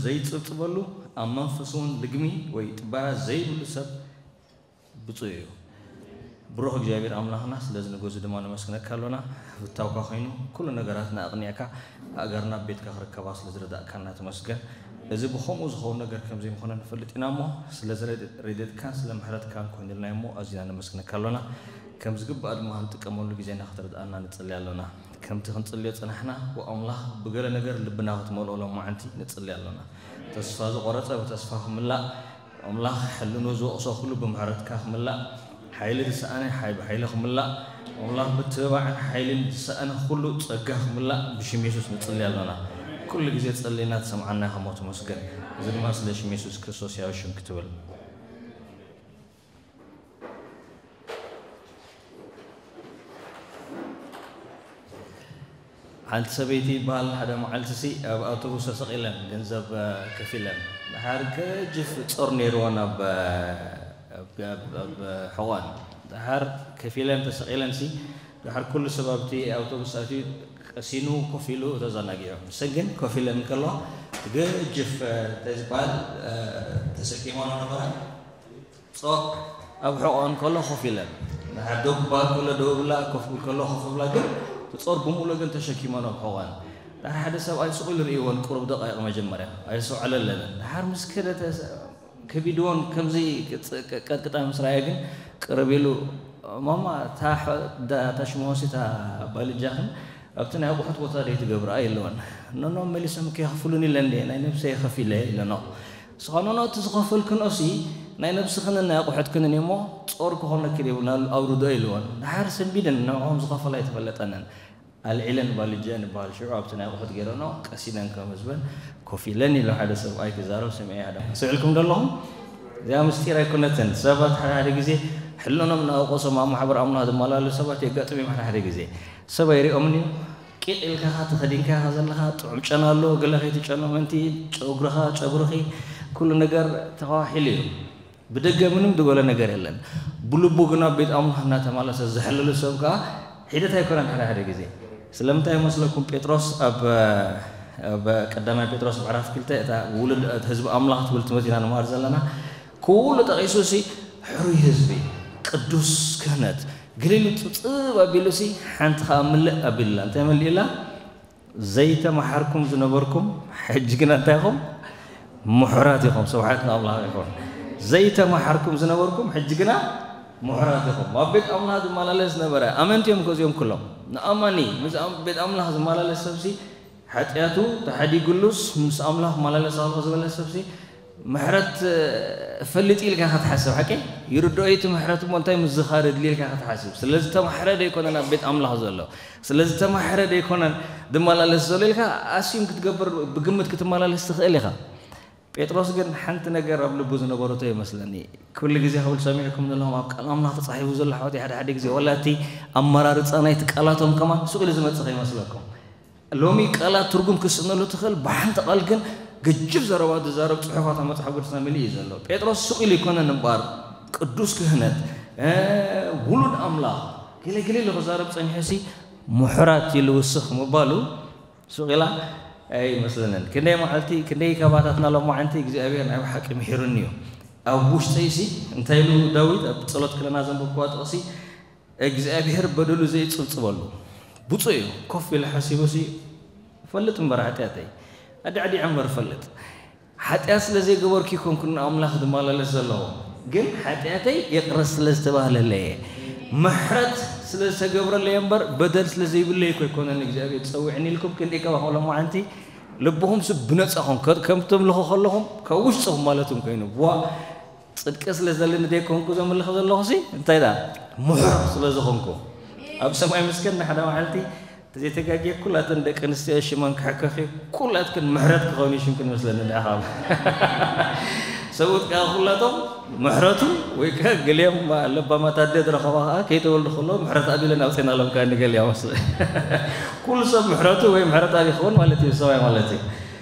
ዘይጽብጽበሉ፣ ኣብ መንፈስ እውን ልግሚ ወይ ጥባያ ዘይብሉ ሰብ ብፁዕ እዩ። ብሩኽ እግዚኣብሔር ኣምላኽና፣ ስለዚ ንገዙ ድማ ነመስግነካ ኣሎና። ብታውካ ኮይኑ ኩሉ ነገራትና ኣቕኒዕካ፣ ኣእጋርና ኣብ ቤትካ ክርከባ ስለ ዝረዳእካና ተመስገን። እዚ ብኸምኡ ዝኸውን ነገር ከም ዘይምኾነ ንፈልጥ ኢና እሞ፣ ስለ ዝረድ-፣ ረድኤትካን ስለ ምሕረትካን ኮይኑልና እሞ፣ ኣዚና ነመስግነካ ኣሎና። ከም ዝግባእ ድማ ክንጥቀመሉ ግዜና ክትረድኣና ንጽሊ ኣሎና። ከምቲ ክንጽልዮ ጸናሕና፣ ብኣምላኽ ብገለ ነገር ልብና ክትመልኦ ሎማዓንቲ ንጽሊ ኣሎና። ተስፋ ዝቖረጸ ብተስፋ ክምላእ፣ ኣምላኽ ሕልኑ ዝወቕሶ ኩሉ ብምሕረትካ ክምላእ፣ ሓይሊ ዝሰኣነ ሓይ-፣ ብሓይሊ ክምላእ፣ ኣምላኽ ምትብባዕን ሓይልን ዝሰኣነ ኩሉ ጸጋ ክምላእ ብሽም የሱስ ንጽሊ ኣሎና። ኩሉ ግዜ ጸሊና ትሰምዓና ኢኻ እሞ ተመስገን። እዚ ድማ ስለ ሽም የሱስ ክርስቶስ ያው ሽም ክትብል። ሓንቲ ሰበይቲ ይበሃል፣ ሓደ መዓልቲ ሲ ኣብ ኣውቶቡስ ተሰቒለን ገንዘብ፣ እ፣ ከፊለን። ደሓር ገጅፍ ጾር ነይርወን ኣብ፣ እ፣ ኣብ፣ ኣብ፣ ኣብ ሕቖን። ደሓር ከፊለን ተሰቒለን ሲ፣ ደሓር ኩሉ ሰብ ኣብቲ ኣውቶቡስ ኣትዩ ቀሲኑ ኮፍ ኢሉ ተዘናጊዑ። ንሰን ግን ኮፍ ኢለን እንከለዋ ገጅፍ፣ እ፣ እንታይ ዝበሃል፣ እ፣ ተሰኪመን ነበራ። ጾር ኣብ ሕቖን ከሎ ኮፍ ኢለን። ደሓር ደው ክበሃል ከሎ ደው ብላ፣ ኮፍ ክብል ከሎ ኮፍ ብላ፣ ግን እቲ ጾር ብምሉእ ግን ተሸኪመን ኣብ ሕቖን። ደሓር ሓደ ሰብኣይ ስቕ ኢሉ ርእይወን ቁሩብ ደቃይቕ መጀመርያ። ኣይሰውዐለለንን። ደሓር ምስ ከደ ተስ-፣ ከቢድወን ከምዚ ቅጽ-፣ ቀ-፣ ቀጥቅጣ ምስ ረኣየ ግን ቅርብ ኢሉ፣ "ማማ፣ እታ ሕ-፣ ዳ-፣ እታ ሽሞሲ እታ ባልጃኽን ኣብቲ ናይ ኣቑሑት ቦታ ደይ ትገብርኣ?" ኢለወን። "ኖኖ፣ መሊሶም ከይኸፍሉኒ ኢለን ድየ ናይ ነብሰይ ከፊለ?" ኢለንኦ። ንስኻ ኖኖ፣ እቲ ዝኸፈልክንኦሲ ናይ ነብስኽንን ናይ ኣቑሑትክንን እዩሞ፣ ጾር ክኾነኪ የብሉን፣ ኣውርዶ ኢልወን። ደሓር ሰንቢደን ንዕኦም ዝኸፈላ ኣይተፈለጠንን። ኣልዒለን ባልጀን ይበሃል ሽዑ ኣብቲ ናይ ኣቑሑት ገይረንኦ፣ ቀሲነን ከም ህዝበን ኮፍ ኢለን ኢሉ ሓደ ሰብኣይ ክዛረብ ሰሚዐ። ሓደ ስዕልኩም ዶ ኣለኹም? እዚኣ ምስጢር ኣይኮነትን። ሰባት ሓደ ሓደ ግዜ ሕልኖም እናወቀሶም ኣብ ማሕበር ኣምላኽ ዝመላለሱ ሰባት የጋጥም እዮም። ሓደ ሓደ ግዜ ሰብ ኣይሪኦምን እዩ። ቂቕ ኢልካ ኢኻ ተኸዲንካ ኢኻ ዘለኻ፣ ጥዑም ጨና ኣሎ፣ ገለ ከይትጨኖ ምእንቲ ጨጉርኻ፣ ጨጉርኺ፣ ኩሉ ነገር ተኸዋሒሉ እዩ። ብደገ ምንም ዝጎለ ነገር የለን። ብልቡ ግን ኣብ ቤት ኣምላኽ እናተማለሰ ዝሕልሉ ሰብ ከኣ ሒደት ኣይኮነን ሓደ ሓደ ግዜ። ስለምንታይ ይመስለኩም? ጴጥሮስ ኣብ፣ ኣብ ቀዳማይ ጴጥሮስ ምዕራፍ ክልተ እታ ውሉድ ህዝቢ ኣምላኽ ትብል ትምህርቲ ኢና ንመሃር ዘለና። ኩሉ ጠቒሱ ሲ ሕሩይ ህዝቢ፣ ቅዱስ ክህነት፣ ገሊሉ ጽብጽብ ኣቢሉ ሲ ሓንቲ ከኣ ምልእ ኣቢሉላ። እንታይ መሊኡላ? ዘይተማሓርኩም ዝነበርኩም ሕጂ ግና እንታይ ኢኹም? ምሑራት ኢኹም። ስብሓት ንኣምላኽ ይኹን። ዘይተማሓርኩም ዝነበርኩም ሕጂ ግና ምሑራት ኢኹም። ኣብ ቤት ኣምላኽ ዝመላለስ ዝነበረ፣ ኣመንቲ እዮም እኮ እዚኦም ኩሎም። ንኣማኒ፣ ምስ ኣም-፣ ቤት ኣምላኽ ዝመላለስ ሰብሲ ሓጢኣቱ ተሓዲጉሉስ ምስ ኣምላኽ ክመላለስ ኣለኹ ዝበለ ሰብሲ ምሕረት፣ እ፣ እፈልጥ ኢልካ ኢኻ ትሓስብ፣ ሓቀይ? ይርድኦ እቲ ምሕረት እሞ እንታይ ምዝኻር የድሊ ኢልካ ኢኻ ትሓስብ። ስለ ዝተማሕረ ዶ ኣይኮነን ኣብ ቤት ኣምላኽ ዘሎ? ስለ ዝተማሕረ ዶ ኣይኮነን ዝመላለስ ዘሎ ኢልካ ኣስዩም ክትገብር፣ ብግምት ክትመላለስ ትኽእል ኢኻ። ጴጥሮስ ግን ሓንቲ ነገር ኣብ ልቡ ዝነበረቶ ይመስለኒ። ኩሉ ግዜ ክብል ሰሚዕኩም ዘለኹም ኣብ ቃል ኣምላኽ ተጻሒፉ ዘሎ ኣሕዋተይ፣ ሓደ ሓደ ግዜ ዋላ እቲ ኣመራርጻ ናይቲ ቃላቶም ከማን ሱቕ ኢሉ ዝመጽእ ከይመስለኩም። ሎሚ ቃላት ትርጉም ክስእነሉ ትኽእል፣ ብሓንቲ ቃል ግን ገጅፍ ዘረባ ዝዛረብ ጽሑፋት ኣብ መጽሓፍ ቅዱስና መሊኡ እዩ ዘሎ። ጴጥሮስ ሱቕ ኢሉ ኣይኮነን እምበኣር፣ ቅዱስ ክህነት፣ እ፣ ውሉድ ኣምላኽ፣ ገለ ገለ ኢሉ ክዛረብ ጸኒሑ ሲ ምሑራት ኢሉ ውስኽ ምባሉ ሱቕ ኢላ ኣይመስለንን። ክንደይ መዓልቲ፣ ክንደይ ከባታትና ሎማዓንቲ እግዚኣብሔር ናይ ብሓቂ ምሒሩኒ እዩ። ኣብ ውሽጠይሲ እንታይ ኢሉ ዳዊት ኣብ ጸሎት ክለና ዘንበብክዋ ጥቕሲ፣ እግዚኣብሔር በደሉ ዘይጽብጽበሉ ብፁዕ እዩ። ኮፍ ኢለ ሓሲበሲ እፈልጥ እምበር ሓጢኣተይ፣ ኣዳዕዲዐ እምበር እፈልጥ። ሓጢኣት ስለ ዘይገበርኩ ይኮንኩ ንኣምላኽ ዝመላለስ ዘለኹ፣ ግን ሓጢኣተይ ይቕረ ስለ ዝተባህለለይ እየ። ምሕረት ስለ ዝተገብረለይ እምበር በደል ስለ ዘይብለይ እኮ ኣይኮነን እግዚኣብሔር ዝጸውዕኒ ኢልኩም ክንደይ ከባኹም ሎማዓንቲ ልብኹም ሲ ብነጻኹም ከ-፣ ከም ተምልኹ ከለኹም ካብ ውሽጥኹም ማለት እውን ኮይኑ፣ ዋ፣ ጽድቂ ስለ ዘለኒ ዘይኮንኩ ዘምልኽ ዘለኹ ሲ እንታይ ደኣ ምሑር ስለ ዝኾንኩ ኣብ ሰማይ ምስከን ንሓደ መዓልቲ ተዘይተጋግየ ኩላተን ደቂ ኣንስትዮ ሽመን ክሕከኺ ኩላትክን ምሕረት ክኸውን እዩ ሽምክን መስለኒ። ንዓኻ ሰብኡት ከኣ ኩላቶም ምሕረቱ ወይ ከ ገሊኦም ለባማት ኣደ ዝረኸባ ከኣ ከይተወልዱ ከለዉ ምሕረት ኣቢለን ኣውፅእናሎም ከኣ ንገሊኦም። ኩሉ ሰብ ምሕረቱ ወይ ምሕረት ኣቢ ክኸውን ማለት እዩ፣ ሰብኣይ ማለት እዩ።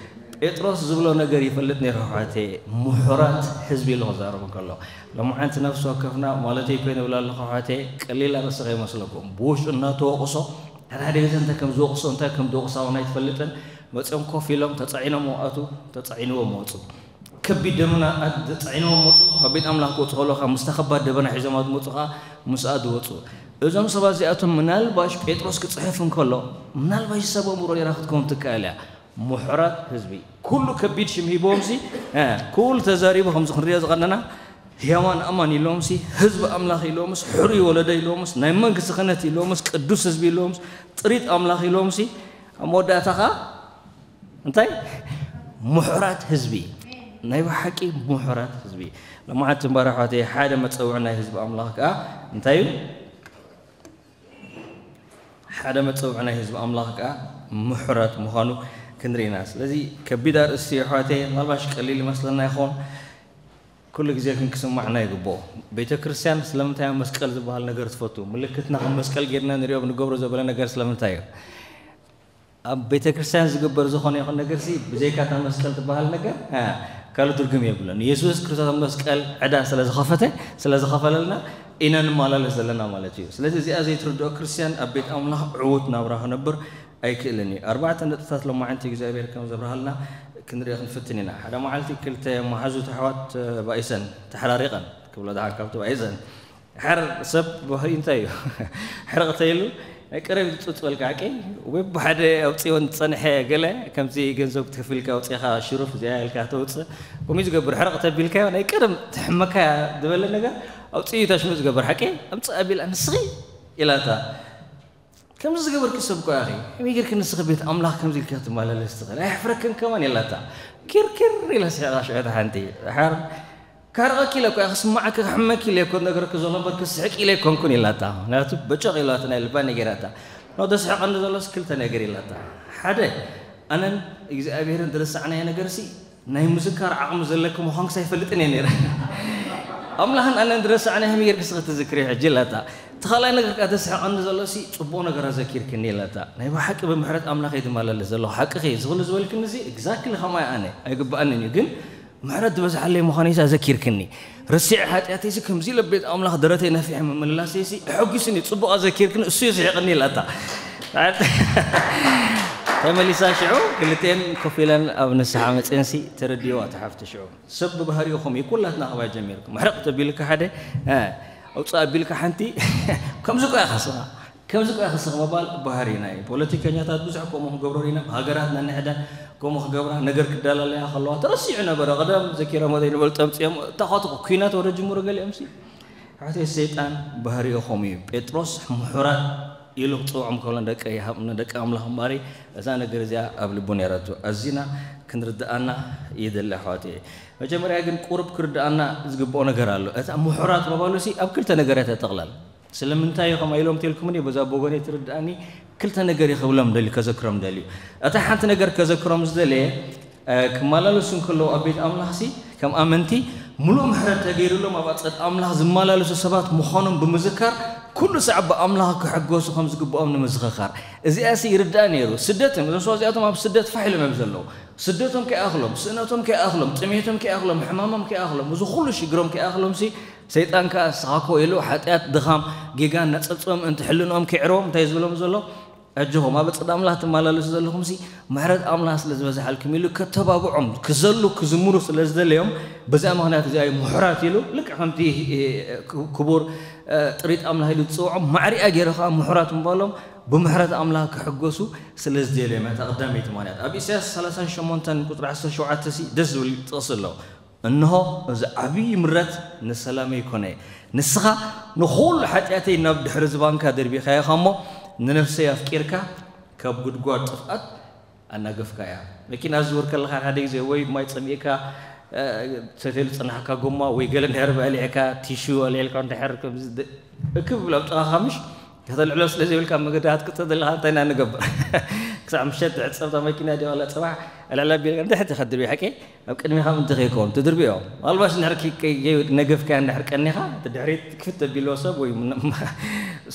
ጴጥሮስ ዝብሎ ነገር ይፈልጥ ነይሩ ኣሕዋተይ፣ ምሑራት ህዝቢ ኢሉ ክዛረቡ ከሎ። ሎማዓንቲ ነፍሲ ወከፍና ማለተይ ኮይነ እብል ኣለኹ ኣሕዋተይ፣ ቀሊል ኣርእስቲ ከይመስለኩም። ብውሽጡ እናተወቕሶ፣ ሓደ ሓደ ግዜ እንታይ ከም ዝወቕሶ፣ እንታይ ከም ዝወቕሳ እውን ኣይትፈልጥን። መጺኦም ኮፍ ኢሎም ተጻዒኖም ኣቱ ተጻዒንዎም ወጹ። ከቢድ ደመና ተጻዒንዎም ወጹ። ካብ ቤት ኣምላኽ ክወጹ ከለዉ ከዓ ምስታ ከባድ ደበና ሒዞም ዝመጹ ከዓ ምስኣ ዝወጹ። እዞም ሰባት እዚኣቶም ምናልባሽ ጴጥሮስ ክጽሕፍ እንከሎ ምናልባሽ ሰብ ኣእምሮ ኔራ ክትከውን ትከኣል እያ። ምሑራት ህዝቢ ኩሉ ከቢድ ሽም ሂቦምሲ ኩሉ ተዛሪቡ ከምዚ ክንሪኦ ዝቐነና ህያዋን ኣማን ኢሎምሲ ህዝቢ ኣምላኽ ኢሎምስ ሕሩይ ወለዶ ኢሎምስ ናይ መንግስቲ ክህነት ኢሎምስ ቅዱስ ህዝቢ ኢሎምስ ጥሪት ኣምላኽ ኢሎምሲ ኣብ መወዳእታ ኸዓ እንታይ ምሑራት ህዝቢ ናይ ብሓቂ ምሑራት ህዝቢ። ለማዓት ትንባር ኣሕዋተይ ሓደ መፀውዒ ናይ ህዝቢ ኣምላኽ ከዓ እንታይ እዩ? ሓደ መፀውዒ ናይ ህዝቢ ኣምላኽ ከዓ ምሑራት ምዃኑ ክንርኢ ኢና። ስለዚ ከቢድ ኣርእስቲ እዩ ኣሕዋተይ። ምናልባሽ ቀሊል ይመስለና ይኸውን። ኩሉ ግዜ ክንክስማዕና ይግብኦ። ቤተ ክርስቲያን ስለምንታይ ኣብ መስቀል ዝበሃል ነገር ትፈቱ? ምልክትና ከም መስቀል ጌርና ንሪኦ ንገብሮ ዘበለ ነገር ስለምንታይ እዩ? ኣብ ቤተ ክርስቲያን ዝግበር ዝኾነ ይኹን ነገርሲ ብዘይካ እታ መስቀል ትበሃል ነገር ካልእ ትርጉም የብለን። የሱስ ክርስቶስ ኣብ መስቀል ዕዳ ስለ ዝኸፈተ ስለ ዝኸፈለልና ኢና ንመላለስ ዘለና ማለት እዩ። ስለዚ እዚኣ ዘይትርድኦ ክርስቲያን ኣብ ቤት ኣምላኽ ዕዉት ናብራ ክነብር ኣይክእልን እዩ። ኣርባዕተ ነጥብታት ሎማዓንቲ እግዚኣብሔር ከም ዘብርሃልና ክንርኢ ክንፍትን ኢና። ሓደ መዓልቲ ክልተ መሓዙት ኣሕዋት ባኢሰን ተሓራሪቐን ክብሎ ደሓን ካብቲ ባኢሰን ሓር ሰብ ባህሪ እንታይ እዩ? ሕርቕ ተይሉ ናይ ቀረብ ፁፅ በልካ ሓቂ ወይ ብሓደ ኣውፅኦን ዝፀንሐ ገለ ከምዚ ገንዘብ ክትከፍልካ ኣውፅኻ ሽሩፍ እዚኣ ኢልካ ተውፅእ ከምኡ ዝገብር ሕርቕ ተቢልካዮ ናይ ቀደም ትሕመካ ዝበለ ነገር ኣውፅኡ እዩ ታሽሙ ዝገብር ሓቂ ኣምፅእ ኣቢላ ንስኺ ኢላታ ከምዚ ዝገበርኪ ሰብ እኮ ኢኺ ከመይ ጌርኪ ንስኺ ቤት ኣምላኽ ከምዚ ኢልኪ ክትመላለስ ትኽእል ኣየሕፍረክን ከማን ኢላታ ኪርኪር ኢላ ስሒቓ ሽዑ እታ ሓንቲ ሓር ካርቐኪ ኢለ እኮ እየ ክስማዓኪ ክሕመኪ ኢለ እኮ ነገረኪ ዘሎ እምበር ክስሕቂ ኢለ ኣይኮንኩን ኢላታ። ምክንያቱ በጨቕ ኢላታ ናይ ልባ ነጊራታ። ኖ ዘስሕቐኒ ዘሎስ ክልተ ነገር ኢላታ። ሓደ ኣነን እግዚኣብሄርን ዝረሳዕናዮ ነገርሲ ናይ ምዝካር ዓቕሚ ዘለኪ ምዃንክስ ኣይፈልጥን እየ ነይረ። ኣምላኽን ኣነን ዝረሳዕናዮ ከመይ ጌርኪ እስኺ ትዝክርዮ ሕጂ ኢላታ። እቲ ካልኣይ ነገር ከዓ ዘስሕቐኒ ዘሎሲ ጽቡቕ ነገር ኣዘኪርክኒ ኢላታ። ናይ ብሓቂ ብምሕረት ኣምላኽ እየ ዝመላለስ ዘለኹ ሓቅኺ እዚ ኩሉ ዝበልክኒሲ exactly ከማይ ኣነ ኣይግብኣንን እዩ ግን ምሕረት ዝበዝሓለይ ምዃኑ እዩ ኣዘኪርክኒ። ረሲዐ ሓጢኣተይሲ ከምዚ ኢለ ቤት ኣምላኽ ደረተይ ነፊሐ ምምልላሰይሲ ኣሐጒስኒ፣ ጽቡቕ ኣዘኪርክኒ፣ እሱ እዩ ስሒቕኒ ኢላታ። ተመሊሳ ሽዑ ክልቴን ኮፍ ኢለን ኣብ ንስሓ መጺኤንሲ ተረዲእዋ እታ ሓፍቲ ሽዑ። ሰብ ብባህሪኡ ከምኡ እዩ፣ ኩላትና ከማይ ጀሚርኩም። ምሕረቕ ተቢልካ ሓደ፣ እ፣ ኣውጽእ ኣቢልካ ሓንቲ፣ ከምዚ እኮ ኢኻ ስኻ። ከምዚ እኮ ኢኻ ስኻ ምባል ባህሪ ናይ ፖለቲከኛታት ብዙሕ ከምኡ ክገብሩ ርኢና፣ ሃገራት ነንሕደን ከምኡ ክገብራ፣ ነገር ክዳላለያ ከለዋ ተረሲዑ ነበረ። ቀደም ዘኪሮሞ ዘይንበልጦ ኣምጺኦም፣ እታ ኸትኹ ኲናት ወረ ጅምሩ ገሊኦምሲ። ኣሕዋተይ ሰይጣን ባህሪኡ ከምኡ እዩ። ጴጥሮስ ምሑራት ኢሉ ክጽውዖም ከሎ ደቂ ይሃብ-፣ ንደቂ ኣምላኽ እምበኣሪ እዛ ነገር እዚኣ ኣብ ልቡ ነይራቶ። ኣዚና ክንርድኣና ይደሊ ኣሕዋተይ። መጀመርያ ግን ቁሩብ ክርድኣና ዝግብኦ ነገር ኣሎ። እታ ምሑራት ምባሉሲ ኣብ ክልተ ነገር እያ ተጠቕለል። ስለምንታይ እዩ ከምኣ ኢሎም ተልኩምኒ በዛ በጎነይ ትርድኣኒ ክልተ ነገር እዩ ክብሎም ደልዩ ከዘክሮም ደልዩ። እታ ሓንቲ ነገር ከዘክሮም ዝደለየ እ፣ ክመላለሱ እንከለዉ ኣብ ቤት ኣምላኽሲ ከም ኣመንቲ ምሉእ ምሕረት ተገይሩሎም ኣብ ኣጸድ ኣምላኽ ዝመላለሱ ሰባት ምዃኖም ብምዝካር ኩሉ ሳዕ ብኣምላኽ ክሕገሱ ከም ዝግብኦም ንምዝኽኻር። እዚኣሲ ይርዳእ ነይሩ። ስደት እዮም። እዞም ሰባት እዚኣቶም ኣብ ስደት ፋሕ ኢሎም እዮም ዘለዉ። ስደቶም ከይኣኽሎም፣ ስእነቶም ከይኣኽሎም፣ ጥሜቶም ከይኣኽሎም፣ ሕማሞም ከይኣኽሎም፣ እዚ ኩሉ ሽግሮም ከይኣኽሎምሲ ሰይጣን ከኣ ንስኻ እኮ ኢሉ ሓጢኣት፣ ድኻም፣ ጌጋን ነጸብጽቦም እንትሕልንኦም ከይዕርቦም እንታይ እዩ ዝብሎም ዘሎ? ኣጆኹም፣ ኣብ ጽድ ኣምላኽ ትመላለሱ ዘለኹምሲ ምሕረት ኣምላኽ ስለ ዝበዝሓልኩም ኢሉ ከተባብዖም፣ ክዘሉ፣ ክዝምሩ ስለ ዝደለዮም በዚኣ ምኽንያት እዚኣ እዩ ምሑራት ኢሉ ልክዕ ከምቲ እ፣ ክ-፣ ክቡር እ፣ ጥሪት ኣምላኽ ኢሉ ዝጽውዖም ማዕሪኣ ገይሩ ከኣ ምሑራት ምባሎም ብምሕረት ኣምላኽ ክሕገሱ ስለ ዝደለዮም እያ እታ ቀዳመይቲ ምኽንያት። ኣብ ኢሳያስ ሰላሳን ሸሞንተን ቁጽሪ ዓሰርተ ሸውዓተ ሲ ደስ ዝብል ጥቕሲ ኣሎ። እንሆ፣ እዚ ዓብዪ ምረት ንሰላመይ ኮነ። ንስኻ ንኹሉ ሓጢኣተይ ናብ ድሕሪ ዝባንካ ደርቢኻዮ እሞ፣ ንነፍሰይ ኣፍቂርካ ካብ ጉድጓድ ጥፍኣት ኣናገፍካያ። መኪና ዝዝውር ከለኻ ሓደ ግዜ ወይ ማይ ጸሚእካ፣ እ፣ ትሰትየሉ ዝጸናሕካ ጎማ ወይ ገለ እንድሕር በሊዕካ፣ ቲሹ ኣልዒልካ እንድሕር ከምዚ ድ-፣ እክብ ብላ ኣብ ጥቓኻ ምሽ ከተልዕሎ ስለ ዘይብልካ ኣብ መገዲ ክትቅጽል ዘለኻ እንታይ ኢና ንገብር? ክሳዕ ምሸት ትዕጸብ እታ መኪና ድያ ዋላ ጽባሕ ዕልዕል ኣቢልካ ንድሕሪት ኢኻ ትድርብዮ፣ ሓቂ? ኣብ ቅድሚኻ ምእንቲ ከይከውን ትድርብዮ። ምናልባሽ እንድሕር ከይ-፣ ከይ-፣ ከይ-፣ ነገፍካያ እንድሕር ቀኒኻ፣ እቲ ድሕሪት ክፍት ኣቢልዎ ሰብ ወይ ም-፣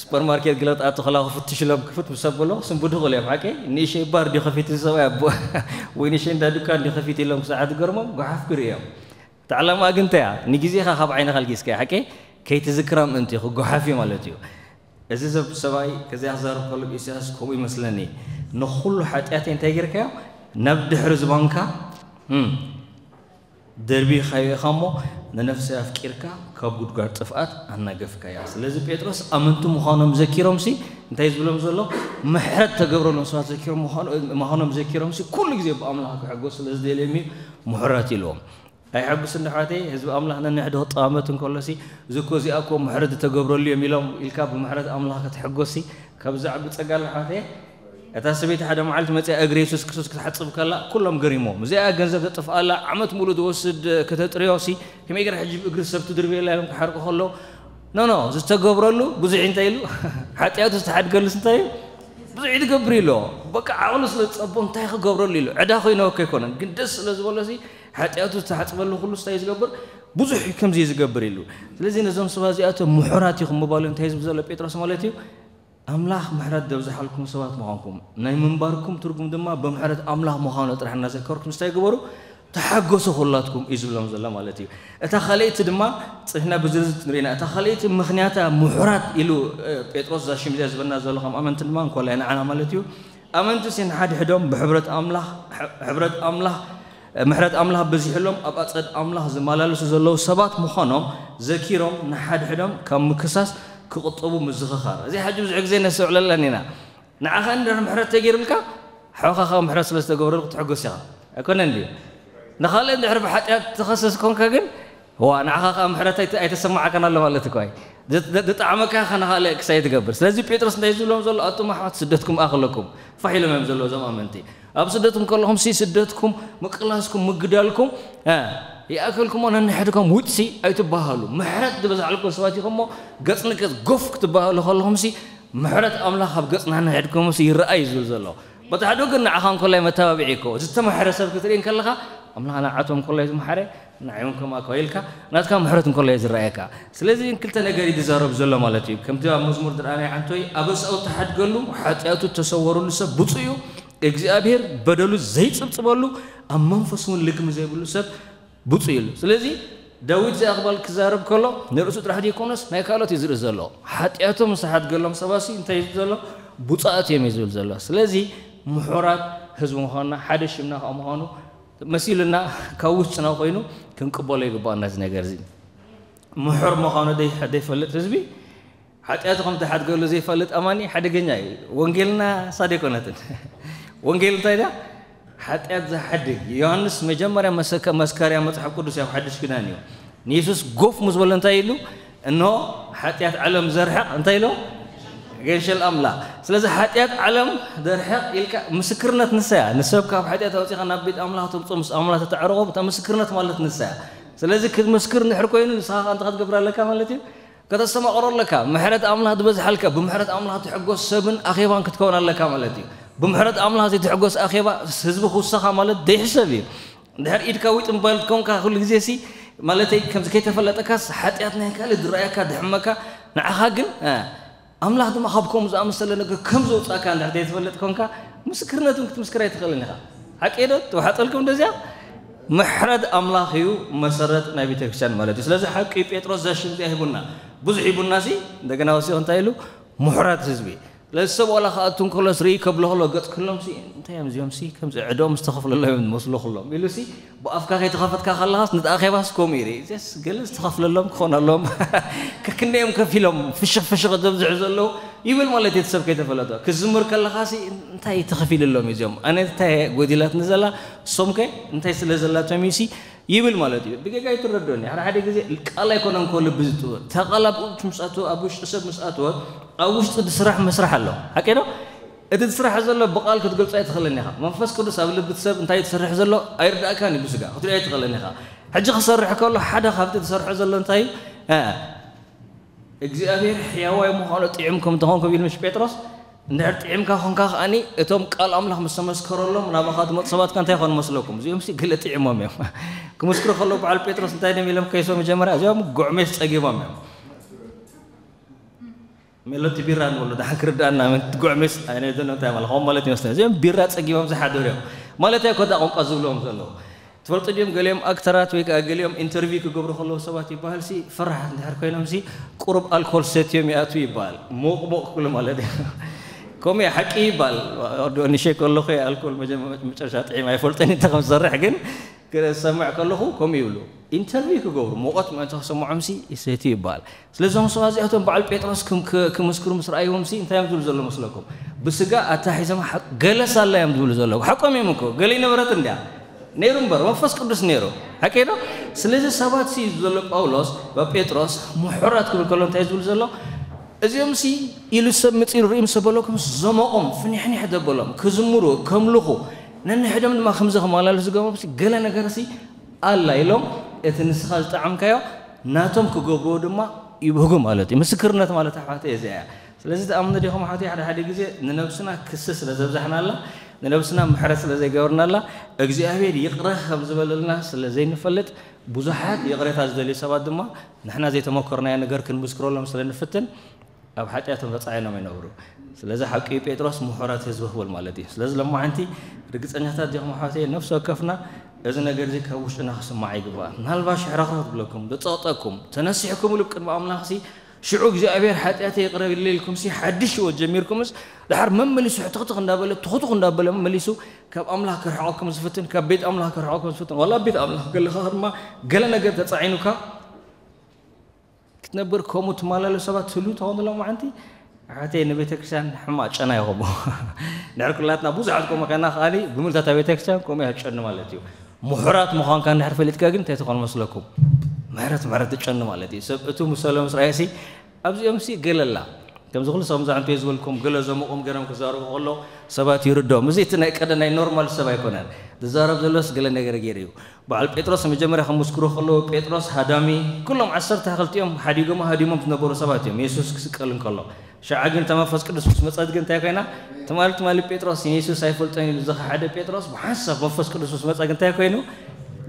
ሱፐርማርኬት ገለ ክትኣቱ ከለኻ ክፍትሽሎም ክፍት ምስ ኣበሎ ክስንብዱ ይኽእሉ እዮም፣ ሓቂ? ንእሸይ ባር ድዩ ከፊቱ እዚ ሰብኣይ ኣቦ? ወይ ንእሸይ እንዳ ዱካን ድዩ ከፊቱ ኢሎም ክሳዕ ዝገርሞም ጓሓፍ ክርእዮም። እታ ዕላማ ግን እንታይ እያ? ንግዜኻ ካብ ዓይንኻ ኣልጊስካዮ፣ ሓቂ? ከይትዝክራ ምእንቲ ክጓሓፍ እዩ ማለት እዩ። እዚ ሰብ ሰብኣይ ከዚኣ ክዛረብ ከሎ ኢሳያስ ከምኡ ይመስለኒ። ንኹሉ ሓጢኣተይ እንታይ ጌርካዮ? ናብ ድሕሪ ዝባንካ እም፣ ደርቢኻዮ ኢኻ እሞ፣ ንነፍሰይ ኣፍቂርካ ካብ ጉድጓድ ጥፍኣት ኣናገፍካያ። ስለዚ ጴጥሮስ ኣመንቲ ምዃኖም ዘኪሮምሲ እንታይ ዝብሎም ዘሎ? ምሕረት ተገብረሎም ሰባት ዘኪሮም ምዃኖ-፣ ምዃኖም ዘኪሮምሲ ኩሉ ግዜ ብኣምላኽ ክሕጎስ ስለ ዝደልዮም እዩ ምሑራት ኢልዎም። ኣይሐጉስን ኣሕዋተይ፣ ህዝቢ ኣምላኽ ነንሕድሕዱ ክጠማመት እንከሎሲ፣ እዚ እኮ እዚኣ እኮ ምሕረት ዝተገብረሉ እዮም ኢሎም ኢልካ ብምሕረት ኣምላኽ ክትሕጎስሲ ካብዚ ዓቢ ጸጋ ኣሎ ኣሕዋተይ። እታ ሰበይቲ ሓደ መዓልቲ መጺኣ እግሪ የሱስ ክርስቶስ ክትሓጽብ ከላ ኩሎም ገሪሞም። እዚኣ ገንዘብ ተጥፍኣላ፣ ዓመት ሙሉእ ዝወስድ ከተጥርዮሲ፣ ከመይ ገይራ ሕጂ ብእግሪ ሰብ ትድርብየላ ኢሎም ክሓርቁ ከለዉ፣ ኖ፣ ኖ፣ ዝተገብረሉ ብዙሕ እንታይ ኢሉ? ሓጢኣቱ ዝተሓድገሉስ እንታይ እዩ? ብዙሕ እዩ ዝገብር ኢሎ። በቃ ዓቕሉ ስለ ዝጸቦ እንታይ ክገብረሉ ኢሉ? ዕዳ ኮይንዎ እኮ ኣይኮነን። ግን ደስ ስለ ዝበሎሲ ሓጢኣቱ ዝተሓጽበሉ ኩሉስ እንታይ እዩ ዝገብር? ብዙሕ እዩ ከምዚ እዩ ዝገብር ኢሉ። ስለዚ ነዞም ሰባት እዚኣቶም ምሑራት ኢኹም ምባሉ እንታይ እዩ ዝብል ዘሎ ጴጥሮስ ማለት እዩ? ኣምላኽ ምሕረት ዘብዝሓልኩም ሰባት ምዃንኩም፣ ናይ ምንባርኩም ትርጉም ድማ ብምሕረት ኣምላኽ ምዃኑ ጥራሕ እናዘከርኩም እንታይ ግበሩ? ተሓገሱ ኩላትኩም እዩ ዝብሎም ዘሎ ማለት እዩ። እታ ካልኣይቲ ድማ ጽሕና ብዝርዝር ንርኢና። እታ ካልኣይቲ ምኽንያታ ምሑራት ኢሉ፣ እ፣ ጴጥሮስ እዛ ሽም እዚኣ ዝበና ዘሎ ከም ኣመንቲ ድማ እንኮላይ ንዓና ማለት እዩ። ኣመንትሲ ንሓድሕዶም ብሕብረት ኣምላኽ፣ ሕ-፣ ሕብረት ኣምላኽ፣ ምሕረት ኣምላኽ በዚሕሎም ኣብ ኣጸድ ኣምላኽ ዝመላለሱ ዘለዉ ሰባት ምዃኖም ዘኪሮም ንሓድሕዶም ካብ ምክሳስ ክቕጠቡ ምዝኽኻር። እዚ ሕጂ ብዙሕ ግዜ ነስተውዕለለን ኢና። ንዓኻ እንድሕር ምሕረት ተገይሩልካ፣ ሓውኻ ኸኣ ምሕረት ስለ ዝተገብረሉ ክትሕጎስ ኢኻ። ኣይኮነን ድዩ? ንኻልእ እንድሕር ብሓጢኣት ትኸስስ ኮንካ ግን፣ ዋ፣ ንዓኻ ኸኣ ምሕረት ኣይተ-፣ ኣይተሰማዓካን ኣሎ ማለት እኮ እዩ። ዝ-፣ ዝ-፣ ዝጠዓመካ ኢኻ ንኻልእ ክሳይ ትገብር። ስለዚ ጴጥሮስ እንታይ ዝብሎም ዘሎ? ኣቱም ኣሕዋት ስደትኩም ኣኽለኩም። ፋሕ ኢሎም እዮም ዘለዉ እዞም ኣመንቲ። ኣብ ስደትኩም ከለኹምሲ ስደትኩም፣ ምቅላስኩም፣ ምግዳልኩም፣ እ፣ ይኣክልኩም ነንሕድኩም ውጽሲ ኣይትበሃሉ። ምሕረት ዝበዝሓልኩም ሰባት ኢኹም እሞ ገጽ ንገጽ ጎፍ ክትበሃሉ ከለኹምሲ ምሕረት ኣምላኽ ኣብ ገጽ ነንሕድኩምሲ ይረኣይ እዩ ዝብል ዘሎ። በቲ ሓደ ወገን ንዓኻ እንኮላይ መተባብዒ እኮ፣ ዝተማሕረ ሰብ ክትርኢ እንከለኻ ኣምላኽ ንዓቶም እንኮላይ ዝመሓረ ንዓይ እውን ከምኣ እኮ ኢልካ ናትካ ምሕረት እንኮላይ ዝረኣየካ። ስለዚ ክልተ ነገር እዩ ዝዛረብ ዘሎ ማለት እዩ። ከምቲ ኣብ መዝሙር ዝረኣናዮ ሓንቶይ ኣበሳኡ እተሓድገሉ ሓጢኣቱ እተሰወረሉ ሰብ ብፁዕ እዩ። እግዚኣብሔር በደሉ ዘይጽብጽበሉ ኣብ መንፈሱ እውን ልግሚ ዘይብሉ ሰብ ብፁዕ ኢሉ። ስለዚ ዳዊት እዚ ኣኽባል ክዛረብ ከሎ ንርእሱ ጥራሕ ዘይኮነስ ናይ ካልኦት እዩ ዝርኢ ዘሎ። ሓጢኣቶም ዝተሓድገሎም ሰባሲ እንታይ እዩ ዝብል ዘሎ? ብፁዓት እዮም እዩ ዝብል ዘሎ። ስለዚ ምሑራት ህዝቢ ምዃንና ሓደ ሽምና ከዓ ምዃኑ መሲሉና ካብ ውሽጥና ኮይኑ ክንቅበሎ ይግባኣና እዚ ነገር እዚ። ምሑር ምዃኑ ደይ-፣ ደይፈልጥ ህዝቢ ሓጢኣቱ ከም ትሓድገሉ ዘይፈልጥ ኣማኒ ሓደገኛ እዩ። ወንጌልና እሳ ደይኮነትን። ወንጌል እንታይ ድያ? ሓጢኣት ዝሓድግ። ዮሃንስ መጀመርያ መሰከ-፣ መስካርያ መጽሓፍ ቅዱስ እዩ፣ ኣብ ሓድሽ ኪዳን እዩ። ንየሱስ ጎፍ ምስ በሎ እንታይ ኢሉ? እንሆ ሓጢኣት ዓለም ዘርሕቕ እንታይ ኢሎ? ገንሸል ኣምላኽ። ስለዚ ሓጢኣት ዓለም ዘርሕቕ ኢልካ ምስክርነት ንሳ እያ። ንሰብ ካብ ሓጢኣት ኣውጺኻ ናብ ቤት ኣምላኽ ተምጽኦ፣ ምስ ኣምላኽ ተተዕርቖ፣ እታ ምስክርነት ማለት ንሳ እያ። ስለዚ ክትምስክር እንድሕር ኮይኑ ንስኻ ከኣ እንታይ ክትገብር ኣለካ ማለት እዩ? ከተስተማቕሮ ኣለካ። ምሕረት ኣምላኽ ዝበዝሓልካ፣ ብምሕረት ኣምላኽ ትሕጎስ ሰብን ኣኼባን ክትከውን ኣለካ ማለት እዩ። ብምሕረት ኣምላኽ ዘይትሕጎስ ኣኼባ፣ ህዝቢ ክውሰኻ ማለት ዘይሕሰብ እዩ። እንድሕር ኢድካ ዊጥ ምባል ኮንካ ኩሉ ግዜ ሲ፣ ማለተይ ከምዚ ከይተፈለጠካስ ሓጢኣት ናይ ካልእ ዝረኣየካ፣ ዝሕመካ፣ ንዓኻ ግን፣ እ፣ ኣምላኽ ድማ ካብ ከምኡ ዝኣመሰለ ነገር ከም ዘውጻእካ እንድሕር ዘይትፈልጥ ኮንካ፣ ምስክርነት እውን ክትምስክር ኣይትኽእልን ኢኻ። ሓቂ ዶ? ተዋሕጠልኩም እንደዚያ? ምሕረት ኣምላኽ እዩ መሰረት ናይ ቤተክርስትያን ማለት እዩ። ስለዚ ሓቂ ጴጥሮስ እዛ ሽም እዚኣ ሂቡና። ብዙሕ ሂቡና ሲ፣ እንደገና ወሲኹ እንታይ ኢሉ? ምሑራት ህዝቢ። ስለዚ ሰብ ዋላ ክኣቱ እንከሎስ ርኢ ከብሎ ከሎ ገጽ ክሎም ሲ፣ እንታይ እዮም እዚኦም ሲ፣ ከምዚ ዕዳኦም ዝተኸፍለሎም እዮም ዝመስሉ ኩሎም። ኢሉ ሲ፣ ብኣፍካ ከይተኸፈትካ ከለኻስ ነቲ ኣኼባስ ከምኡ ይርኢ። እዚስ ገለ ዝተኸፍለሎም ክኾን ኣለዎም። ከክንደዮም ከፊሎም ፍሽኽ ፍሽኽ ዘብዝሑ ዘለዉ ይብል ማለት እዩ። እቲ ሰብ ከይተፈለጦ ክዝምር ከለኻ ሲ፣ እንታይ ተኸፊልሎም እዩ እዚኦም? ኣነ እንታይ ጎዲላትኒ ዘላ? እሶም ከ እንታይ ስለ ዘላቶም እዩ ሲ? ይብል ማለት እዩ። ብጌጋ ኣይትረድኦኒ። ሓደ ሓደ ግዜ ቃል ኣይኮነን እኮ ልቢ ዝጥወ-፣ እታ ቃል ኣብ ውሽጢ ምስ ኣተወ-፣ ኣብ ውሽጢ ሰብ ምስ ኣተወት፣ ኣብ ውሽጢ ዝስራሕ መስራሕ ኣሎ። ሓቂ ዶ? እቲ ዝስራሕ ዘሎ ብቃል ክትገልጾ ኣይትኽእልን ኢኻ። መንፈስ ቅዱስ ኣብ ልቢ እቲ ሰብ እንታይ እዩ ዝሰርሕ ዘሎ ኣይርዳእካን እዩ ብስጋ። ክትሪኦ ኣይትኽእልን ኢኻ። ሕጂ ክሰርሕ ከሎ ሓደ ካብቲ ዝሰርሖ ዘሎ እንታይ እዩ? እ፣ እግዚኣብሔር ሕያዋይ ምዃኑ ጥዑም ከም ተኾንኩም ኢሉ ምሽ ጴጥሮስ? እንድሕር ጥዒምካ ኾንካ ከኣኒ እቶም ቃል ኣምላኽ ምስ ተመስከረሎም ናባኻ ዝመፁ ሰባት ከ እንታይ ይኾኑ መስለኩም? እዚኦም ሲ ገለ ጥዒሞም እዮም። ክምስክሩ ከለዉ በዓል ጴጥሮስ እንታይ ድም ኢሎም ከይሶ መጀመርያ? እዚኦም ጉዕሜስ ጸጊቦም እዮም። ሜሎቲ ቢራ ንበሎ፣ ደሓን ክርድኣና፣ ምን ጉዕሜስ፣ ኣይ፣ ናይ ዘኖ እንታይ ማለት፣ ከምኡ ማለት ይመስለኒ። እዚኦም ቢራ ጸጊቦም ዝሓደሩ እዮም። ማለት እኮ እታ ቋንቋ ዝብልዎም ዘለዉ። ትፈልጡ ድዮም፣ ገሊኦም ኣክተራት ወይ ከኣ ገሊኦም ኢንተርቪው ክገብሩ ከለዉ ሰባት ይበሃል ሲ፣ ፈራሓት እንድሕር ኮይኖም ሲ፣ ቁሩብ ኣልኮል ሰትዮም ይኣትዉ ይበሃል። ሞቕ ሞቕ ክብሉ ማለት እዩ። ከምኡ እየ ሓቂ ይባል። ወዲ ንሸይ ከለኹ እየ ኣልኮል መጀመ-፣ መጨረሻ ጥዒም ኣይፈልጥን እንተ ከም ዝሰርሕ ግን ክሰምዕ ከለኹ ከምኡ ይብሉ። ኢንተርቪው ክገብሩ ሙቐት ምእንቲ ክሰምዖምሲ ይሰትዩ ይበሃል። ስለዞም ሰባት እዚኣቶም በዓል ጴጥሮስ ክም-፣ ክ-፣ ክምስክሩ ምስ ረኣይዎምሲ እንታይ እዮም ዝብሉ ዘለዉ መስለኩም? ብስጋ ኣታሒዞም ሓ-፣ ገለስ ኣላ እዮም ዝብሉ ዘለዉ። ሓቆም እዮም እኮ። ገለ ይነበረት እንድያ። ነይሩ እምበር መንፈስ ቅዱስ ነይሩ። ሓቂ ዶ? ስለዚ ሰባት ሲ ዘሎ ጳውሎስ፣ ጴጥሮስ፣ ምሑራት ክብል ከሎ እንታይ ዝብል ዘሎ? እዚኦም ሲ ኢሉ ሰብ መጺኡ ርእዩ ምስ በለኩም ዘሞቖም፣ ፍኒሕኒሕ ዘበሎም፣ ክዝምሩ፣ ከምልኹ፣ ነንሕዶም ድማ ከምዚ ከመላለሱ ዝገበሮም ሲ ገለ ነገር ሲ ኣላ ኢሎም፣ እቲ ንስኻ ዝጠዓምካዮ ናቶም ክገብርዎ ድማ ይብህጉ ማለት እዩ። ምስክርነት ማለት ኣሕዋተይ እዚኣ እያ። ስለዚ ትኣምኑ ዲኹም ኣሕዋተይ? ሓደ ሓደ ግዜ ንነብስና ክሲ ስለ ዘብዛሕናላ፣ ንነብስና ምሕረት ስለ ዘይገበርናላ፣ እግዚኣብሔር ይቕረ ከም ዝበለልና ስለ ዘይንፈልጥ፣ ብዙሓት ይቕሬታ ዝደልዩ ሰባት ድማ ንሕና ዘይተመኮርናዮ ነገር ክንምስክረሎም ስለ ንፍትን፣ ኣብ ሓጢኣቶም ተጻዒኖም ይነብሩ። ስለዚ ሓቂ እዩ ጴጥሮስ ምሑራት ህዝቢ ክብል ማለት እዩ። ስለዚ ሎማዓንቲ ርግጸኛታት ዲኹም ኣሕዋተይ? ነፍሲ ወከፍና እዚ ነገር እዚ ካብ ውሽጥና ክስማዕ ይግባእ። ምናልባሽ ሕርኽርኽ ዝብለኩም፣ ዝጸቕጠኩም፣ ተነሲሕኩም ኢሉ ቅድሚ ኣምላኽሲ ሽዑ እግዚኣብሔር ሓጢኣተይ ይቕረ ኢለይ ኢልኩምሲ ሓድሽ ህይወት ጀሚርኩምስ፣ ድሓር መመሊሱ ሕትኽትኽ እንዳበለ፣ ትኹትኹ እንዳበለ መመሊሱ ካብ ኣምላኽ ክርሕቐኩም ዝፍትን፣ ካብ ቤት ኣምላኽ ክርሕቐኩም ዝፍትን፣ ዋላ ኣብ ቤት ኣምላኽ ገለኻ ድማ ገለ ነገር ተጻዒኑካ ክትነብር ከምኡ ትማላለሱ ሰባት ትህልዉ ተኾኑ ሎማዓንቲ፣ ኣሕዋተይ ንቤተ ክርስቲያን ሕማቕ ጨና ኢኹም። ድሕር ኩላትና ብዙሓት ከምኡ ኸና ከኣኒ ብምልታታ ቤተ ክርስቲያን ከምኡ እያ ትጨኑ ማለት እዩ። ምሑራት ምዃንካ እንድሕር ፈሊጥካ ግን እንታይ ትኾን መስለኩም? ምሕረት፣ ምሕረት ትጨኑ ማለት እዩ። ሰብ እቱ ምሰሎ ምስ ረኣየሲ ኣብዚኦም ሲ ገለላ። ከምዚ ኩሉ ሰብ ምዛዕንቱ እየ ዝበልኩም፣ ገለ ዘሙቑም ገይሮም ክዛረቡ ከሎ ሰባት ይርድኦም። እዚ እቲ ናይ ቀደ ናይ ኖርማል ሰብ ኣይኮነን። ዝዛረብ ዘሎስ ገለ ነገር ገይሩ እዩ። በዓል ጴጥሮስ መጀመርያ ክምስክሩ ከለዉ፣ ጴጥሮስ ሃዳሚ፣ ኩሎም ዓሰርተ ክልቲኦም ሓዲጎም ሃዲሞም ዝነበሩ ሰባት እዮም፣ የሱስ ክስቀል እንከሎ። ሸዓ ግን እታ መንፈስ ቅዱስ ምስ መጸት ግን እንታይ ኮይና? ትማሊ፣ ትማሊ ጴጥሮስ ንየሱስ ኣይፈልጦን ኢሉ ዝኸሓደ ጴጥሮስ፣ ብሓንሳብ መንፈስ ቅዱስ ምስ መጸ ግን እንታይ ኮይኑ?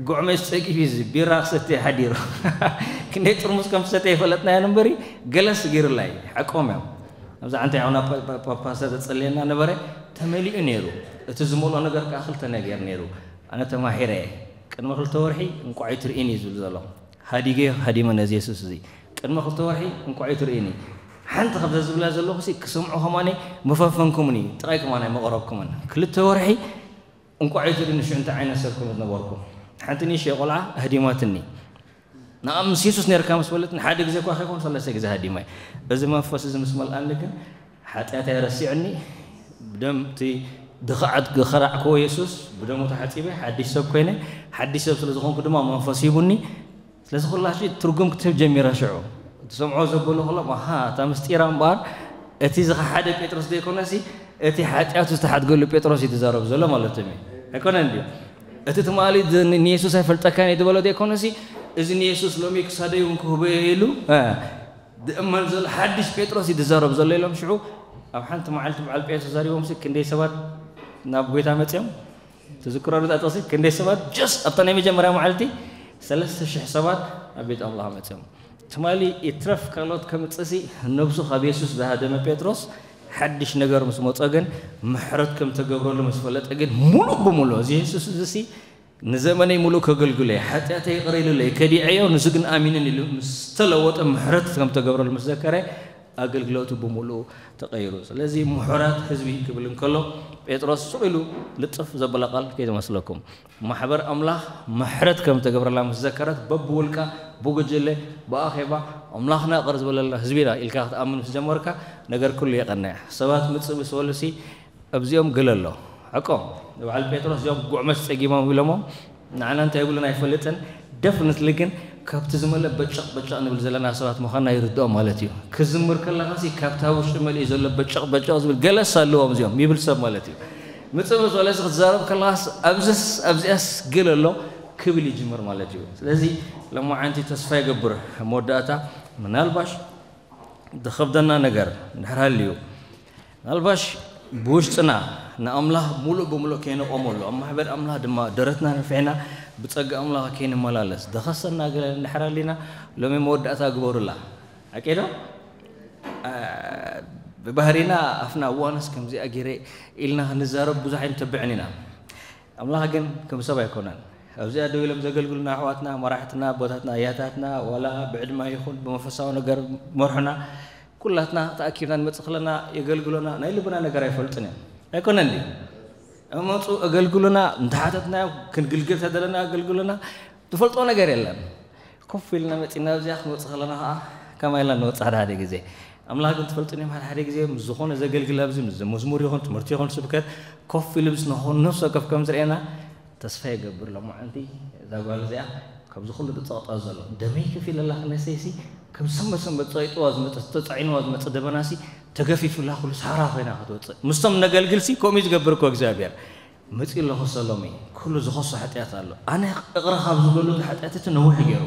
ጉዕመስ ጸጊቡ እዩ፣ እዚ ቢራ ክሰቲ ሓዲሩ። ክንደይ ጥርሙስ ከም ዝሰተ ይፈለጥናዮ እምበሪ፣ ገለስ ገይሩላ እዩ። ሓቆም እዮም። ኣብዛ ዓንተ ያውና ፓ-፣ ፓ-፣ ፓ-፣ ፓስተር ተጸልየና ነበረ፣ ተመሊኡ ነይሩ። እቲ ዝመልኦ ነገር ከኣ ክልተ ነገር ነይሩ። ኣነ ተማሂረ እየ። ቅድሚ ክልተ ወርሒ እንቋዕ ትርእይኒ እዩ ዝብል ዘሎ። ሃዲገ ሃዲመ ነዚ የሱስ እዚ። ቅድሚ ክልተ ወርሒ እንቋዕ ትርእይኒ። ሓንቲ ካብዛ ዝብላ ዘለኹሲ ክሰምዖ ከማነ መፈንፈንኩምኒ፣ ጥራይ ከማን ኣይመቐረብኩምን። ክልተ ወርሒ እንቋዕ ትርእይኒ ሽዑ እንታይ ዓይነት ሰብ ከም ዝነበርኩ። ሓንቲ ንእሽተይ ቆልዓ ኣህዲማትኒ። ንኣ ምስ የሱስ ነርካ ምስ በለት ንሓደ ግዜ እኳ ከይኮን ሰለስተ ግዜ ሃዲመ። እዚ መንፈስ እዚ ምስ መልኣኒ ግን ሓጢኣተይ ረሲዕኒ፣ ብደም እቲ ድኽዓት ዝኸራዕክዎ የሱስ ብደሙ ተሓጺበ፣ ሓድሽ ሰብ ኮይነ፣ ሓድሽ ሰብ ስለ ዝኾንኩ ድማ መንፈስ ሂቡኒ። ስለዚ ኩላ ሕጂ ትርጉም ክትህብ ጀሚራ ሽዑ። ትሰምዖ ዘበሉ ከሎ፣ ኣሃ፣ እታ ምስጢራ እምበኣር፣ እቲ ዝኸሓደ ጴጥሮስ ዘይኮነሲ፣ እቲ ሓጢኣቱ ዝተሓድገሉ ጴጥሮስ እዩ ትዛረብ ዘሎ ማለት እዩ። ኣይኮነን ድዩ? እቲ ትማሊ ዝ-፣ ን-፣ ንየሱስ ኣይፈልጠካን እየ ዝበሎ ዘይኮነሲ፣ እዚ ንየሱስ ሎሚ ክሳደይ እውን ክህቦ እየ ኢሉ፣ እ፣ ዝእመን ዘሎ ሓድሽ ጴጥሮስ እዩ ዝዛረብ ዘሎ ኢሎም ሽዑ ኣብ ሓንቲ መዓልቲ በዓል ጴጥሮስ ተዛሪቦምሲ ክንደይ ሰባት ናብ ጎይታ መጺኦም? ትዝክሮ ዶ እታ ጥቕሲ? ክንደይ ሰባት just ኣብታ ናይ መጀመርያ መዓልቲ ሰለስተ ሽሕ ሰባት ናብ ቤት ኣምላኽ መጺኦም። ትማሊ ይትረፍ ካልኦት ከምጽእሲ ነብሱ ካብ የሱስ ዝሃደመ ጴጥሮስ ሓድሽ ነገር ምስ መጾ ግን ምሕረት ከም ተገብረሉ ምስ ፈለጠ ግን ሙሉእ ብሙሉእ እዚ የሱስ እዚሲ ንዘመነይ ሙሉእ ከገልግሎ እየ፣ ሓጢኣተይ ይቕረ ኢሉለይ፣ ከዲዐዮ፣ ንሱ ግን ኣሚንን ኢሉ ምስ ተለወጠ፣ ምሕረት ከም ተገብረሉ ምስ ዘከረ፣ ኣገልግሎቱ ብምሉኡ ተቐይሩ። ስለዚ ምሑራት ህዝቢ ክብል እንከሎ፣ ጴጥሮስ ሱቕ ኢሉ ልጥፍ ዘበለ ቃል ከይመስለኩም። ማሕበር ኣምላኽ ምሕረት ከም ተገብረላ ምስ ዘከረት፣ በብውልቃ፣ ብጉጅለ፣ ብኣኼባ፣ ኣምላኽና ይቕረ ዝበለልና ህዝቢ ኢና ኢልካ ክትኣምን ምስ ጀመርካ፣ ነገር ኩሉ የቐንዕ። ሰባት ምጽእ ምስ በሉሲ፣ ኣብዚኦም ገለ ኣሎ። ሓቆም፣ ንበዓል ጴጥሮስ እዚኦም ጉዕመስ ጸጊሞም ኢሎሞም፣ ንዓና እንታይ ይብሉና ኣይፈልጥን። ደፍንትሊ ግን ካብቲ ዝመለ በጨቕ በጨቕ ንብል ዘለና ሰባት ምዃንና ይርድኦም ማለት እዩ። ክዝምር ከለኻሲ ካብታ ውሽጢ መሊኡ ዘሎ በጨቕ በጨቕ ዝብል ገለስ ኣለዎም እዚኦም ይብል ሰብ ማለት እዩ። ምጽእ ምስ በለሲ ክትዛረብ ከለኻስ ኣብዝስ ኣብዚኣስ ገለ ኣሎ ክብል ይጅምር ማለት እዩ። ስለዚ ሎማዓንቲ ተስፋ ይገብር ኣብ መወዳእታ ምናልባሽ ዝኸብደና ነገር እንድሕር ሃልዩ፣ ምናልባሽ ብውሽጥና ንኣምላኽ ሙሉእ ብምሉእ ከይነቆመሉ፣ ኣብ ማሕበር ኣምላኽ ድማ ደረትና ነፊሕና ብጸጋ ኣምላኽ ከይንመላለስ፣ ዝኸሰና ገለ እንድሕር ሃሊና ሎሚ መወዳእታ ግበሩላ። ሓቂ ዶ? ኣ፣ ብባህሪና ኣፍና እዋንስ ከምዚኣ ገይረ ኢልና ክንዛረብ ብዙሕ ኣይንተብዕን ኢና። ኣምላኽ ግን ከም ሰብ ኣይኮነን። ኣብዚኣ ደው ኢሎም ዘገልግሉና ኣሕዋትና፣ መራሕትና፣ ኣቦታትና፣ ኣያታትና፣ ዋላ ብዕድመ ይኹን ብመንፈሳዊ ነገር መርሑና፣ ኩላትና ተኣኪብና ንመጽእ ከለና የገልግሎና ናይ ልብና ነገር ኣይፈልጥን እዮም። ኣይኮነን ድዩ? እመጹ፣ ኣገልግሉና፣ እንተሓተትናዮ ክንግልግል ተደለና ኣገልግሉና። ትፈልጦ ነገር የለን። ኮፍ ኢልና መጺና ኣብዚኣ ክንወጽእ ከለና ከዓ ከማይ ኢልና ንወጽእ ሓደ ሓደ ግዜ። ኣምላኽ ግን ትፈልጥን እዮም፣ ሓደ ሓደ ግዜ ምስ ዝኾነ ዘገልግል ኣብዚ ምስ መዝሙር ይኹን ትምህርቲ ይኹን ስብከት ኮፍ ኢሉ ምስ ንኾን ነፍሲ ወከፍ ከም ዝርእየና ተስፋ ይገብር። ሎማዓንቲ እዛ ጓል እዚኣ ካብዚ ኩሉ ዝጸቕጣ ዘሎ ደመይ ከፊለላ ክነሰይሲ ከም ሰንበት ሰንበት ጸቂጥዋ ዝመጸ ተጻዒንዋ ዝመጸ ደበናሲ ተገፊፉላ ኩሉ ሳራ ኮይና ክትወጽእ ምስቶም ነገልግልሲ ከምኡ እዩ ዝገብር እኮ እግዚኣብሔር። መጺእ ኣለኹ ሰሎሚ ኩሉ ዝኸሶ ሓጢኣት ኣሎ ኣነ እቕረ ካብ ዝብለሉ እቲ ሓጢኣት እቲ ነዊሕ ገይሩ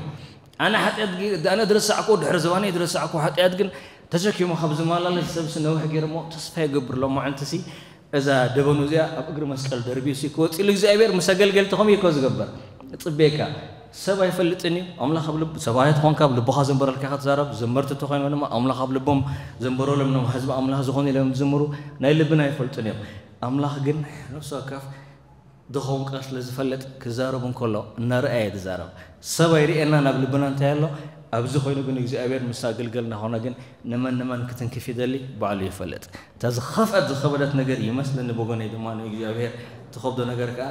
ኣነ ሓጢኣት ኣነ ዝረሳዕኩ ድሕሪ ዝባነይ ዝረሳዕኩ ሓጢኣት ግን ተሸኪሙ ካብ ዝመላለስ ሰብሲ ነዊሕ ገይሩ እሞ ተስፋ ይገብር ሎማዓንትሲ እዛ ደበኑ እዚኣ ኣብ እግሪ መስቀል ደርቢዩ ሲ ክወፅሉ እግዚኣብሔር ምስ ኣገልገልቲ ከምኡ እኮ ዝገብር እፅበየካ ሰብ ኣይፈልጥን እዩ ኣምላኽ ኣብ ልብ ሰብኣይ ተኾንካ ኣብ ልብኻ ዘንበረልካ ኢኻ ትዛረብ ዘመርቲ ተኾይኖ ድማ ኣምላኽ ኣብ ልቦም ዘንበረሎም ኖም ህዝቢ ኣምላኽ ዝኾኑ ኢሎም ዝምሩ ናይ ልብና ኣይፈልጡን እዮም ኣምላኽ ግን ነፍሲ ወከፍ ድኸውን ቃል ስለ ዝፈልጥ ክዛረብ እንከሎ እናረኣየ ዝዛረብ ሰብ ኣይርእየና ናብ ልብና እንታይ ኣሎ ኣብዚ ኮይኑ ግን እግዚኣብሔር ምስ ኣገልገልና ኾነ ግን ንመን ንመን ክትንክፍ ይደሊ ባዕሉ ይፈልጥ እታ ዝኸፍአት ዝኸበደት ነገር ይመስለኒ ብጎነይ ድማ ንእግዚኣብሔር ትኸብዶ ነገር ከዓ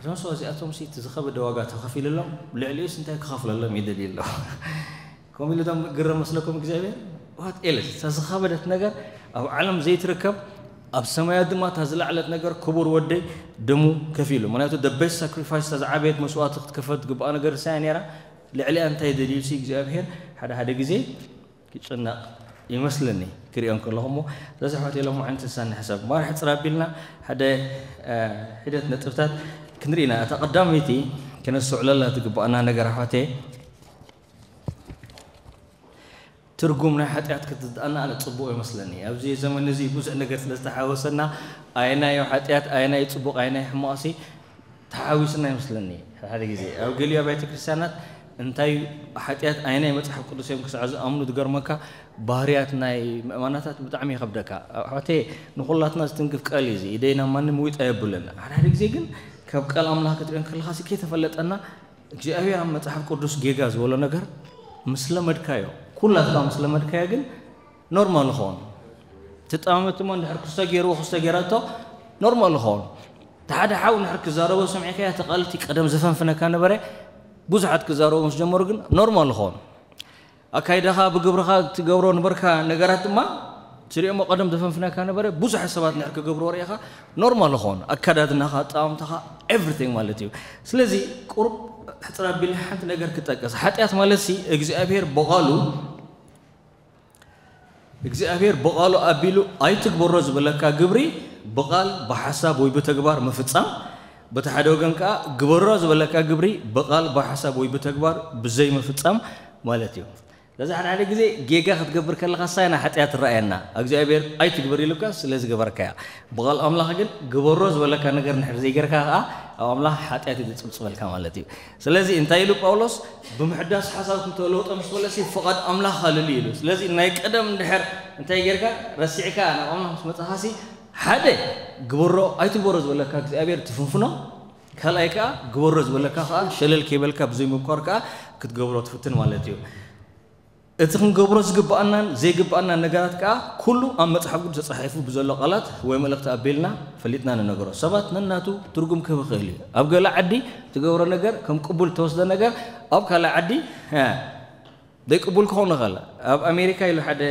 እዞም ሰው እዚኣቶም ሲ እቲ ዝኸበደ ዋጋ ተኸፊልሎም ልዕሊኡስ እንታይ ክኸፍለሎም ይደሊ ኣሎ ከምኡ ኢሉ ቶም ግረ መስለኩም እግዚኣብሔር what else እታ ዝኸበደት ነገር ኣብ ዓለም ዘይትርከብ ኣብ ሰማያት ድማ እታ ዝለዓለት ነገር ክቡር ወደይ ደሙ ከፊሉ ምክንያቱ the best sacrifice እታ ዝዓበየት መስዋዕቲ ክትከፈል ትግባኣ ነገር ሳያ ነራ ልዕሊኣ እንታይ ደልዩ ሲ እግዚኣብሔር ሓደ ሓደ ግዜ ክጭነቕ ይመስለኒ ክሪኦ ከለኹ እሞ ስለዚ ኣሕዋት ኢሎም ዓንቲ ሳኒ ሕሰብ ማር ሕፅር ኣቢልና ሓደ ሒደት ነጥብታት ክንርኢ ኢና እታ ቀዳመይቲ ክነስተውዕለላ ትግባኣና ነገር ኣሕዋተየ ትርጉም ናይ ሓጢኣት ክትድኣና ኣነ ፅቡቕ ይመስለኒ ኣብዚ ዘመን እዚ ብዙሕ ነገር ስለ ዝተሓወሰና ኣየናይ ሓጢኣት ኣየናይ ፅቡቕ ኣየናይ ሕማቕሲ ተሓዊስና ይመስለኒ ሓደ ግዜ ኣብ ገሊኡ ኣብያተ ክርስቲያናት እንታይ ሓጢኣት ኣይናይ መፅሓፍ ቅዱስ እዮም ክሳዕ ዝኣምኑ ዝገርመካ ባህርያት ናይ ምእማናታት ብጣዕሚ ይኸብደካ ኣሕዋተየ ንኩላትና ዝትንክፍ ቃል እዩ እዚ ኢደይ ናብ ማንም ምዊጥ ኣየብልን ሓደ ሓደ ግዜ ግን ካብ ቃል ኣምላኽ ክትሪኦ ከለኻ ሲ ከይተፈለጠና እግዚኣብሔር ኣብ መጽሓፍ ቅዱስ ጌጋ ዝበሎ ነገር ምስ ለመድካዮ ኩላትካ ምስ ለመድካዮ ግን ኖርማል ይኸውን ትጣመት እሞ እንድሕር ክስቶ ገይርዎ ክስቶ ገይራቶ ኖርማል ይኸውን እቲ ሓደ ሓው እንድሕር ክዛረቦ ሰሚዕካዮ እቲ ቃል እቲ ቀደም ዘፈንፍነካ ነበረ ብዙሓት ክዛረቡ ምስ ጀመሩ ግን ኖርማል ይኸውን ኣካይዳኻ ብግብርኻ ትገብሮ ነበርካ ነገራት ድማ ትሪኦሞ ቀደም ዘፈንፍነካ ነበረ ብዙሕ ሰባት ንሕር ክገብርዎ ርኢኻ ኖርማል ኾን ኣካዳድናኻ ኣጠማምታኻ everything ማለት እዩ ስለዚ ቁሩብ ሕፅር ኣቢልና ሓንቲ ነገር ክጠቅስ ሓጢኣት ማለት ሲ እግዚኣብሔር ብቓሉ እግዚኣብሔር ብቓሉ ኣቢሉ ኣይትግበሮ ዝበለካ ግብሪ ብቓል ብሓሳብ ወይ ብተግባር ምፍፃም በቲ ሓደ ወገን ከዓ ግበሮ ዝበለካ ግብሪ ብቓል ብሓሳብ ወይ ብተግባር ብዘይምፍፃም ማለት እዩ ስለዚ ሓደ ሓደ ግዜ ጌጋ ክትገብር ከለኻ ሳይና ሓጢኣት ትረኣየና እግዚኣብሔር ኣይትግበር ኢሉካ ስለ ዝገበርካያ ብቓል ኣምላኽ ግን ግበሮ ዝበለካ ነገር ንድሕር ዘይገርካ ከዓ ኣብ ኣምላኽ ሓጢኣት እዩ ዝፅብፅበልካ ማለት እዩ ስለዚ እንታይ ኢሉ ጳውሎስ ብምሕዳስ ሓሳብ ክተለውጦ ምስ በለሲ ፍቓድ ኣምላኽ ሃልሉ ኢሉ ስለዚ ናይ ቀደም እንድሕር እንታይ ጌርካ ረሲዕካ ናብ ኣምላኽ ምስ መፅኻሲ ሓደ ግበሮ ኣይትግበሮ ዝበለካ እግዚኣብሔር ትፍንፍኖ ካልኣይ ከዓ ግበሮ ዝበለካ ከዓ ሸለል ከይበልካ ብዘይምቋር ከዓ ክትገብሮ ትፍትን ማለት እዩ እቲ ክንገብሮ ዝግብኣናን ዘይግብኣናን ነገራት ከዓ ኩሉ ኣብ መፅሓፍ ቅዱስ ተፃሒፉ ብዘሎ ቃላት ወይ መልእክቲ ኣቢልና ፈሊጥና ንነግሮ ሰባት ነናቱ ትርጉም ክህብ ይኽእል እዩ ኣብ ገለ ዓዲ ትገብሮ ነገር ከም ቅቡል ተወስደ ነገር ኣብ ካልእ ዓዲ ዘይቅቡል ክኸውን ይኽእል ኣብ ኣሜሪካ ኢሉ ሓደ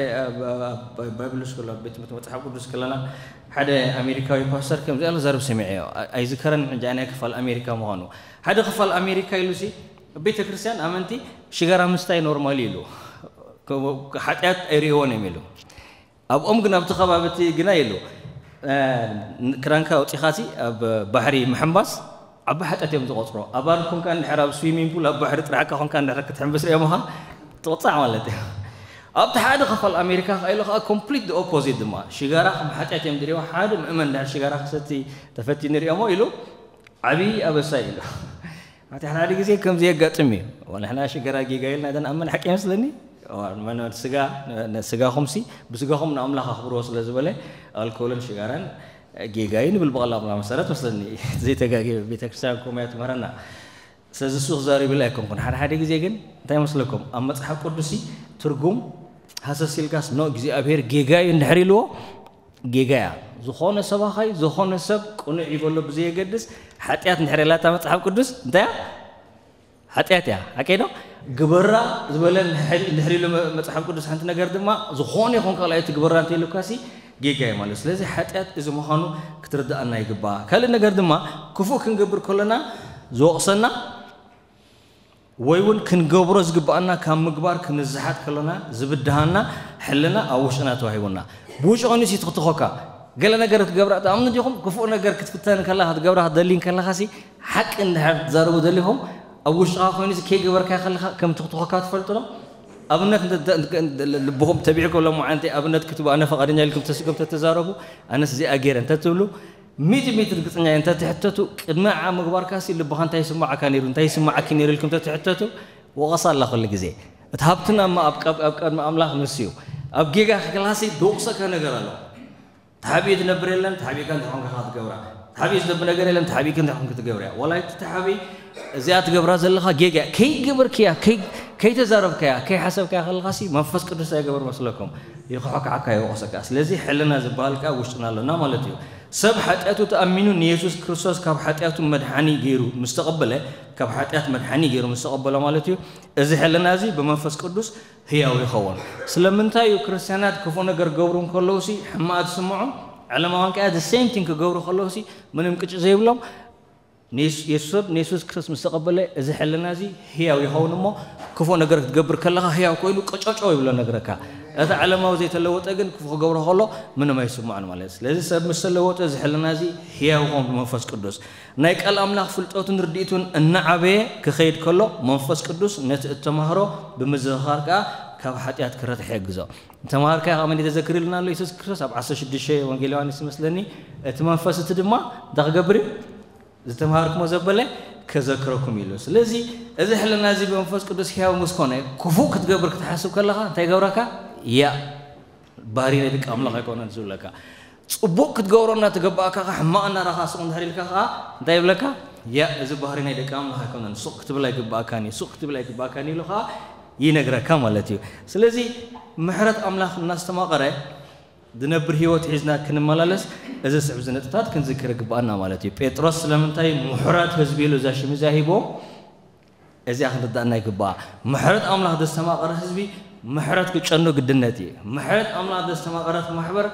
ባይብል ስኩል ኣብ ቤት ትምህርቲ መፅሓፍ ቅዱስ ከለና ሓደ ኣሜሪካዊ ፓስተር ከምዚ ያለ ዘርብ ሰሚዐዮ ኣይዝከረን ሕጂ ኣናይ ክፋል ኣሜሪካ ምዃኑ ሓደ ክፋል ኣሜሪካ ኢሉ ሲ ቤተ ክርስቲያን ኣመንቲ ሽጋራ ምስታይ ኖርማል ኢሉ ሓጢኣት ኣይርእይዎን እዮም ኢሉ ኣብኦም ግን ኣብቲ ከባቢ እቲ ግና ኢሉ ክዳንካ ኣውፂኻሲ ኣብ ባሕሪ ምሕምባስ ዓቢ ሓጢኣት እዮም ዝቆፅሮ ኣባል ኮንካ እንድሕር ኣብ ስዊሚንግ ፑል ኣብ ባሕሪ ጥራሕካ ኮንካ እንድሕር ክትሕምብስ ሪኦምኻ ትቕፃዕ ማለት እዩ ኣብቲ ሓደ ክፋል ኣሜሪካ ከ ኢሉ ከዓ ኮምፕሊት ኦፖዚት ድማ ሽጋራ ከም ሓጢኣት እዮም ዝሪኦ ሓደ ምእመን እንድሕር ሽጋራ ክሰቲ ተፈቲኑ ሪኦሞ ኢሉ ዓብዪ ኣበሳ ኢሉ ኣቲ ሓደ ሓደ ግዜ ከምዚ የጋጥም እዩ ንሕና ሽጋራ ጌጋ ኢልና ደንኣመን ሓቂ ይመስለኒ ስጋ ስጋኹምሲ ብስጋኹም ንኣምላኽ ኣኽብርዎ ስለ ዝበለ ኣልኮልን ሽጋራን ጌጋ እዩ ንብል ብቐላ ብላ መሰረት መስለኒ ዘይተጋጊ ቤተክርስትያን ከምያ ትምህረና ስለዚ እሱ ክዛረብ ኢለ ኣይኮንኩን ሓደ ሓደ ግዜ ግን እንታይ መስለኩም ኣብ መፅሓፍ ቅዱሲ ትርጉም ሃሰስ ኢልካስ ኖ እግዚኣብሔር ጌጋ እዩ እንድሕር ኢልዎ፣ ጌጋ እያ። ዝኾነ ሰባኻይ፣ ዝኾነ ሰብ ቅኑዕ ይበሎ ብዘየገድስ፣ ሓጢኣት እንድሕር ኢላታ መጽሓፍ ቅዱስ እንታይ እያ? ሓጢኣት እያ። ሓቀይ ዶ? ግበራ ዝበለ እንድሕር ኢሉ መ-፣ መጽሓፍ ቅዱስ ሓንቲ ነገር ድማ፣ ዝኾነ ይኹን ካልኣይ ትግበራ እንተ ኢሉካሲ ጌጋ እዩ ማለት። ስለዚ ሓጢኣት እዚ ምዃኑ ክትርድኣና ይግባእ። ካልእ ነገር ድማ፣ ክፉእ ክንገብር ከለና ዝወቕሰና ወይ እውን ክንገብሮ ዝግብኣና ካብ ምግባር ክንዝሓት ከለና ዝብድሃና ሕልና ኣብ ውሽጥና ተዋሂቡና። ብውሽጢ ኮይኑ ይትኽትኾካ። ገለ ነገር ክትገብራ ትኣምኑ ዲኹም? ክፉእ ነገር ክትፍተን ከለኻ፣ ክትገብራ ክትደሊ ከለኻሲ፣ ሓቂ እንድሕር ትዛረቡ ደሊኹም፣ ኣብ ውሽጥኻ ኮይኑሲ ከይገበርካዮ ከለኻ ከም ትኽትኾካ ትፈልጡ ዶ? ኣብነት እንተ-፣ እንተ-፣ እንተ-፣ ልብኹም ተቢዕኩም ሎማዓንቲ ኣብነት ክትቡ ኣነ ፈቓደኛ ኢልኩም ተስእኩም ተተዛረቡ፣ ኣነስ እዚኣ ገይረ እንተትብሉ፣ ሚእቲ ሚእቲ ርግጽኛ እየ፣ እንተትሕተቱ፣ ቅድሚ ንዓ ምግባርካሲ ልብኻ እንታይ ይስምዓካ ነይሩ፣ እንታይ ይስምዓኪ ነይሩ ኢልኩም እንተትሕተቱ፣ ወቐሳ ኣላ ኩሉ ግዜ። እቲ ሃብትና እማ ኣብ፣ ኣብ፣ ኣብ ቅድሚ ኣምላኽ ንሱ እዩ። ኣብ ጌጋ ክላሲ ዝወቕሰካ ነገር ኣሎ። ተሓቢኡ ዝነብር የለን፣ ተሓቢእካ እንታይ ኮንካ ክትገብራ። ተሓቢኡ ዝነብር ነገር የለን፣ ተሓቢእካ እንታይ ኮንካ ክትገብርያ። ዋላ እቲ ተሓቢ እዚኣ ትገብራ ዘለኻ ጌጋ እያ። ከይገበርክያ፣ ከይ-፣ ከይተዛረብካያ፣ ከይሓሰብካያ ከለኻሲ መንፈስ ቅዱስ እንታይ ይገብር መስለኩም? ይኽሖካዓካ፣ ይወቕሰካ። ስለዚ ሕልና ዝበሃል ከኣ ውሽጥና ኣሎና ማለት እዩ። ሰብ ሓጢኣቱ ተኣሚኑ ንየሱስ ክርስቶስ ካብ ሓጢኣቱ መድሓኒ ገይሩ ምስ ተቐበለ፣ ካብ ሓጢኣት መድሓኒ ገይሩ ምስ ተቐበለ ማለት እዩ፣ እዚ ሕልና እዚ ብመንፈስ ቅዱስ ህያው ይኸውን። ስለምንታይ እዩ ክርስትያናት ክፉእ ነገር ክገብሩ እንከለውሲ ሕማቕ ዝስምዖም? ዓለማውያን ከኣ the same thing ክገብሩ ከለውሲ ምንም ቅጭ ዘይብሎም። ንየሱ-፣ የሱስ፣ ሰብ ንየሱስ ክርስቶስ ምስ ተቐበለ፣ እዚ ሕልና እዚ ህያው ይኸውን እሞ፣ ክፉእ ነገር ክትገብር ከለኻ ህያው ኮይኑ ቅጨጮ ይብሎ ነግረካ። እቲ ዓለማዊ ዘይተለወጠ ግን ክፉእ ክገብሮ ከሎ ምንም ኣይስምዖን ማለት እዩ። ስለዚ ሰብ ምስ ተለወጠ፣ እዚ ሕልና እዚ ህያው ይኸውን ብመንፈስ ቅዱስ። ናይ ቃል ኣምላኽ ፍልጠቱን ርድኢቱን እናዓበየ ክኸይድ ከሎ፣ መንፈስ ቅዱስ ነቲ እተማህሮ ብምዝኽኻር ከኣ ካብ ሓጢኣት ክረትሕ የግዞ። ዝተማሃርካዮ ከኣ መን እዩ ዘዘክር ኢሉና ኣሎ የሱስ ክርስቶስ ኣብ ዓሰርተ ሽዱሽተ ወንጌል ዮሃንስ ይመስለኒ። እቲ መንፈስ እቲ ድማ እንታይ ክገብር እዩ? ዝተማሃርኩሞ ዘበለ ከዘክረኩም ኢሉ። ስለዚ እዚ ሕልና እዚ ብመንፈስ ቅዱስ ህያው ምስ ኮነ፣ ክፉእ ክትገብር ክትሓስብ ከለኻ እንታይ ይገብረካ? ያ፣ ባህሪ ናይ ደቂ ኣምላኽ ኣይኮነን ዝብለካ። ጽቡቕ ክትገብሮ እናተገባእካ ኸዓ ሕማቕ እናረኻ ስቕ እንድሕር ኢልካ ኸዓ እንታይ ይብለካ? ያ፣ እዚ ባህሪ ናይ ደቂ ኣምላኽ ኣይኮነን፣ ስቕ ክትብል ኣይግባእካን እዩ፣ ስቕ ክትብል ኣይግባእካን እዩ ኢሉ ኸዓ ይነግረካ ማለት እዩ። ስለዚ ምሕረት ኣምላኽ እናስተማቐረ ዝነብር ህይወት ሒዝና ክንመላለስ እዚ ስዕብ እዚ ነጥብታት ክንዝክር ይግባኣና ማለት እዩ። ጴጥሮስ ስለምንታይ ምሑራት ህዝቢ ኢሉ እዛ ሽም እዚኣ ሂቦ? እዚኣ ክንርዳእና ይግባኣ። ምሕረት ኣምላኽ ዘስተማቐረ ህዝቢ ምሕረት ክጨኑ ግድነት እዩ። ምሕረት ኣምላኽ ዘስተማቐረት ማሕበር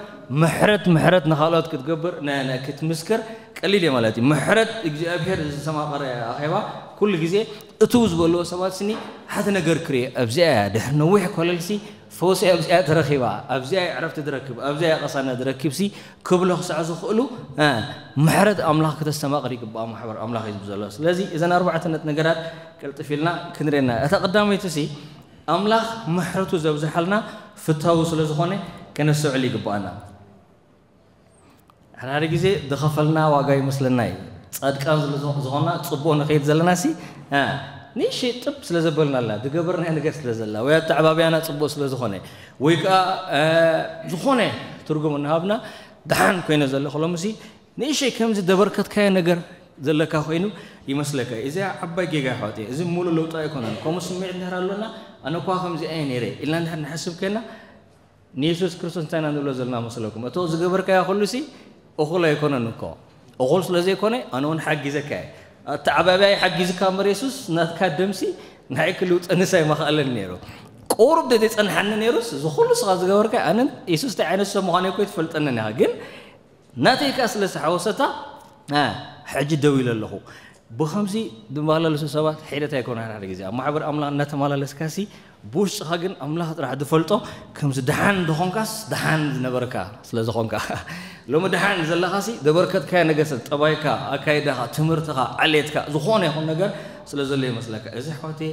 ምሕረት፣ ምሕረት ንኻልኦት ክትገብር፣ ነ-፣ ነ-፣ ክትምስክር ቀሊል እዩ ማለት እዩ። ምሕረት እግዚኣብሔር ዘስተማቐረ ኣኼባ ኩሉ ግዜ እትው ዝበልዎ ሰባት ስኒ ሓንቲ ነገር ክርኢ፣ ኣብዚኣ እያ ድሕሪ ነዊሕ ኮለልሲ ፈውሲ ኣብዚኣ ተረኺባ፣ ኣብዚኣ እየ ዕረፍቲ ዝረክብ፣ ኣብዚኣ እየ ቅሳነት ዝረክብሲ ክብሎ ክሳዕ ዝኽእሉ፣ እ፣ ምሕረት ኣምላኽ ክተስተማቕር ይግባኣ ማሕበር ኣምላኽ እዩ ዝብል ዘሎ። ስለዚ እዘን ኣርባዕተ ነት-፣ ነገራት ቅልጥፍ ኢልና ክንርእየና። እታ ቀዳመይትሲ ኣምላኽ ምሕረቱ ዘብዝሓልና ፍታዊ ስለ ዝኾነ ከነስተውዕል ይግባኣና። ሓደ ግዜ ዝኸፈልና ዋጋ ይመስለና እዩ። ጻድቃን ስለ ዝኾ-፣ ዝኾንና ጽቡቕ ንኸይድ ዘለናሲ፣ እ፣ ንእሽተይ ጥብ ስለ ዘበልናላ፣ ዝገበርናዮ ነገር ስለ ዘላ፣ ወይ ኣተዓባብያና ጽቡቕ ስለ ዝኾነ፣ ወይ ከኣ፣ እ፣ ዝኾነ ትርጉም እናሃብና ደሓን ኮይነ ዘለኹ ሎምሲ ንእሽተይ ከምዚ ዘበርከትካዮ ነገር ዘለካ ኮይኑ ይመስለካ። እዚኣ ዓባይ ጌጋ ኣሕዋተይ፣ እዚ ሙሉእ ለውጢ ኣይኮነን። ከምኡ ስምዒት እንድሕር ኣሎና፣ ኣነ እኳ ከምዚ እየ ነይረ ኢልና እንድሕር ንሓስብ ኮይና፣ ንየሱስ ክርስቶስ እንታይ ኢና ንብሎ ዘለና መስለኩም? እቶ ዝገበርካዮ ኩሉሲ እኹል ኣይኮነን እኮ። እኹል ስለ ዘይኮነ፣ ኣነ እውን ሓጊዘካ እየ። ኣተዓባብያይ ሓጊዝካ እምበር የሱስ፣ ናትካ ደምሲ ንዓይ ክልውጠንስ ኣይምኸኣለን ነይሩ። ቁሩብ እንተዘይጸንሓኒ ነይሩስ፣ እዚ ኩሉ ስኻ ዝገበርካዮ፣ ኣነ የሱስ እንታይ ዓይነት ሰብ ምዃነይ እኮ ኣይትፈልጠንን ኢኻ። ግን ናተይ ከኣ ስለ ዝተሓወሰታ፣ እ፣ ሕጂ ደው ኢለ ኣለኹ። ብኸምዚ ዝመላለሱ ሰባት ሒደት ኣይኮነን። ሓደ ግዜ ኣብ ማሕበር ኣምላኽ እናተመላለስካሲ፣ ብውሽጥኻ ግን ኣምላኽ ጥራሕ ዝፈልጦ፣ ከምዚ ደሓን እንደኾንካስ ደሓን ዝነበርካ ስለ ዝኾንካ። ሎሚ ደሓን ዘለኻሲ፣ ዘበርከትካዮ ነገር፣ ሰብ ጠባይካ፣ ኣካይዳኻ፣ ትምህርትኻ፣ ዓሌትካ፣ ዝኾነ ይኹን ነገር ስለ ዘሎ ይመስለካ። እዚ ኣሕዋተይ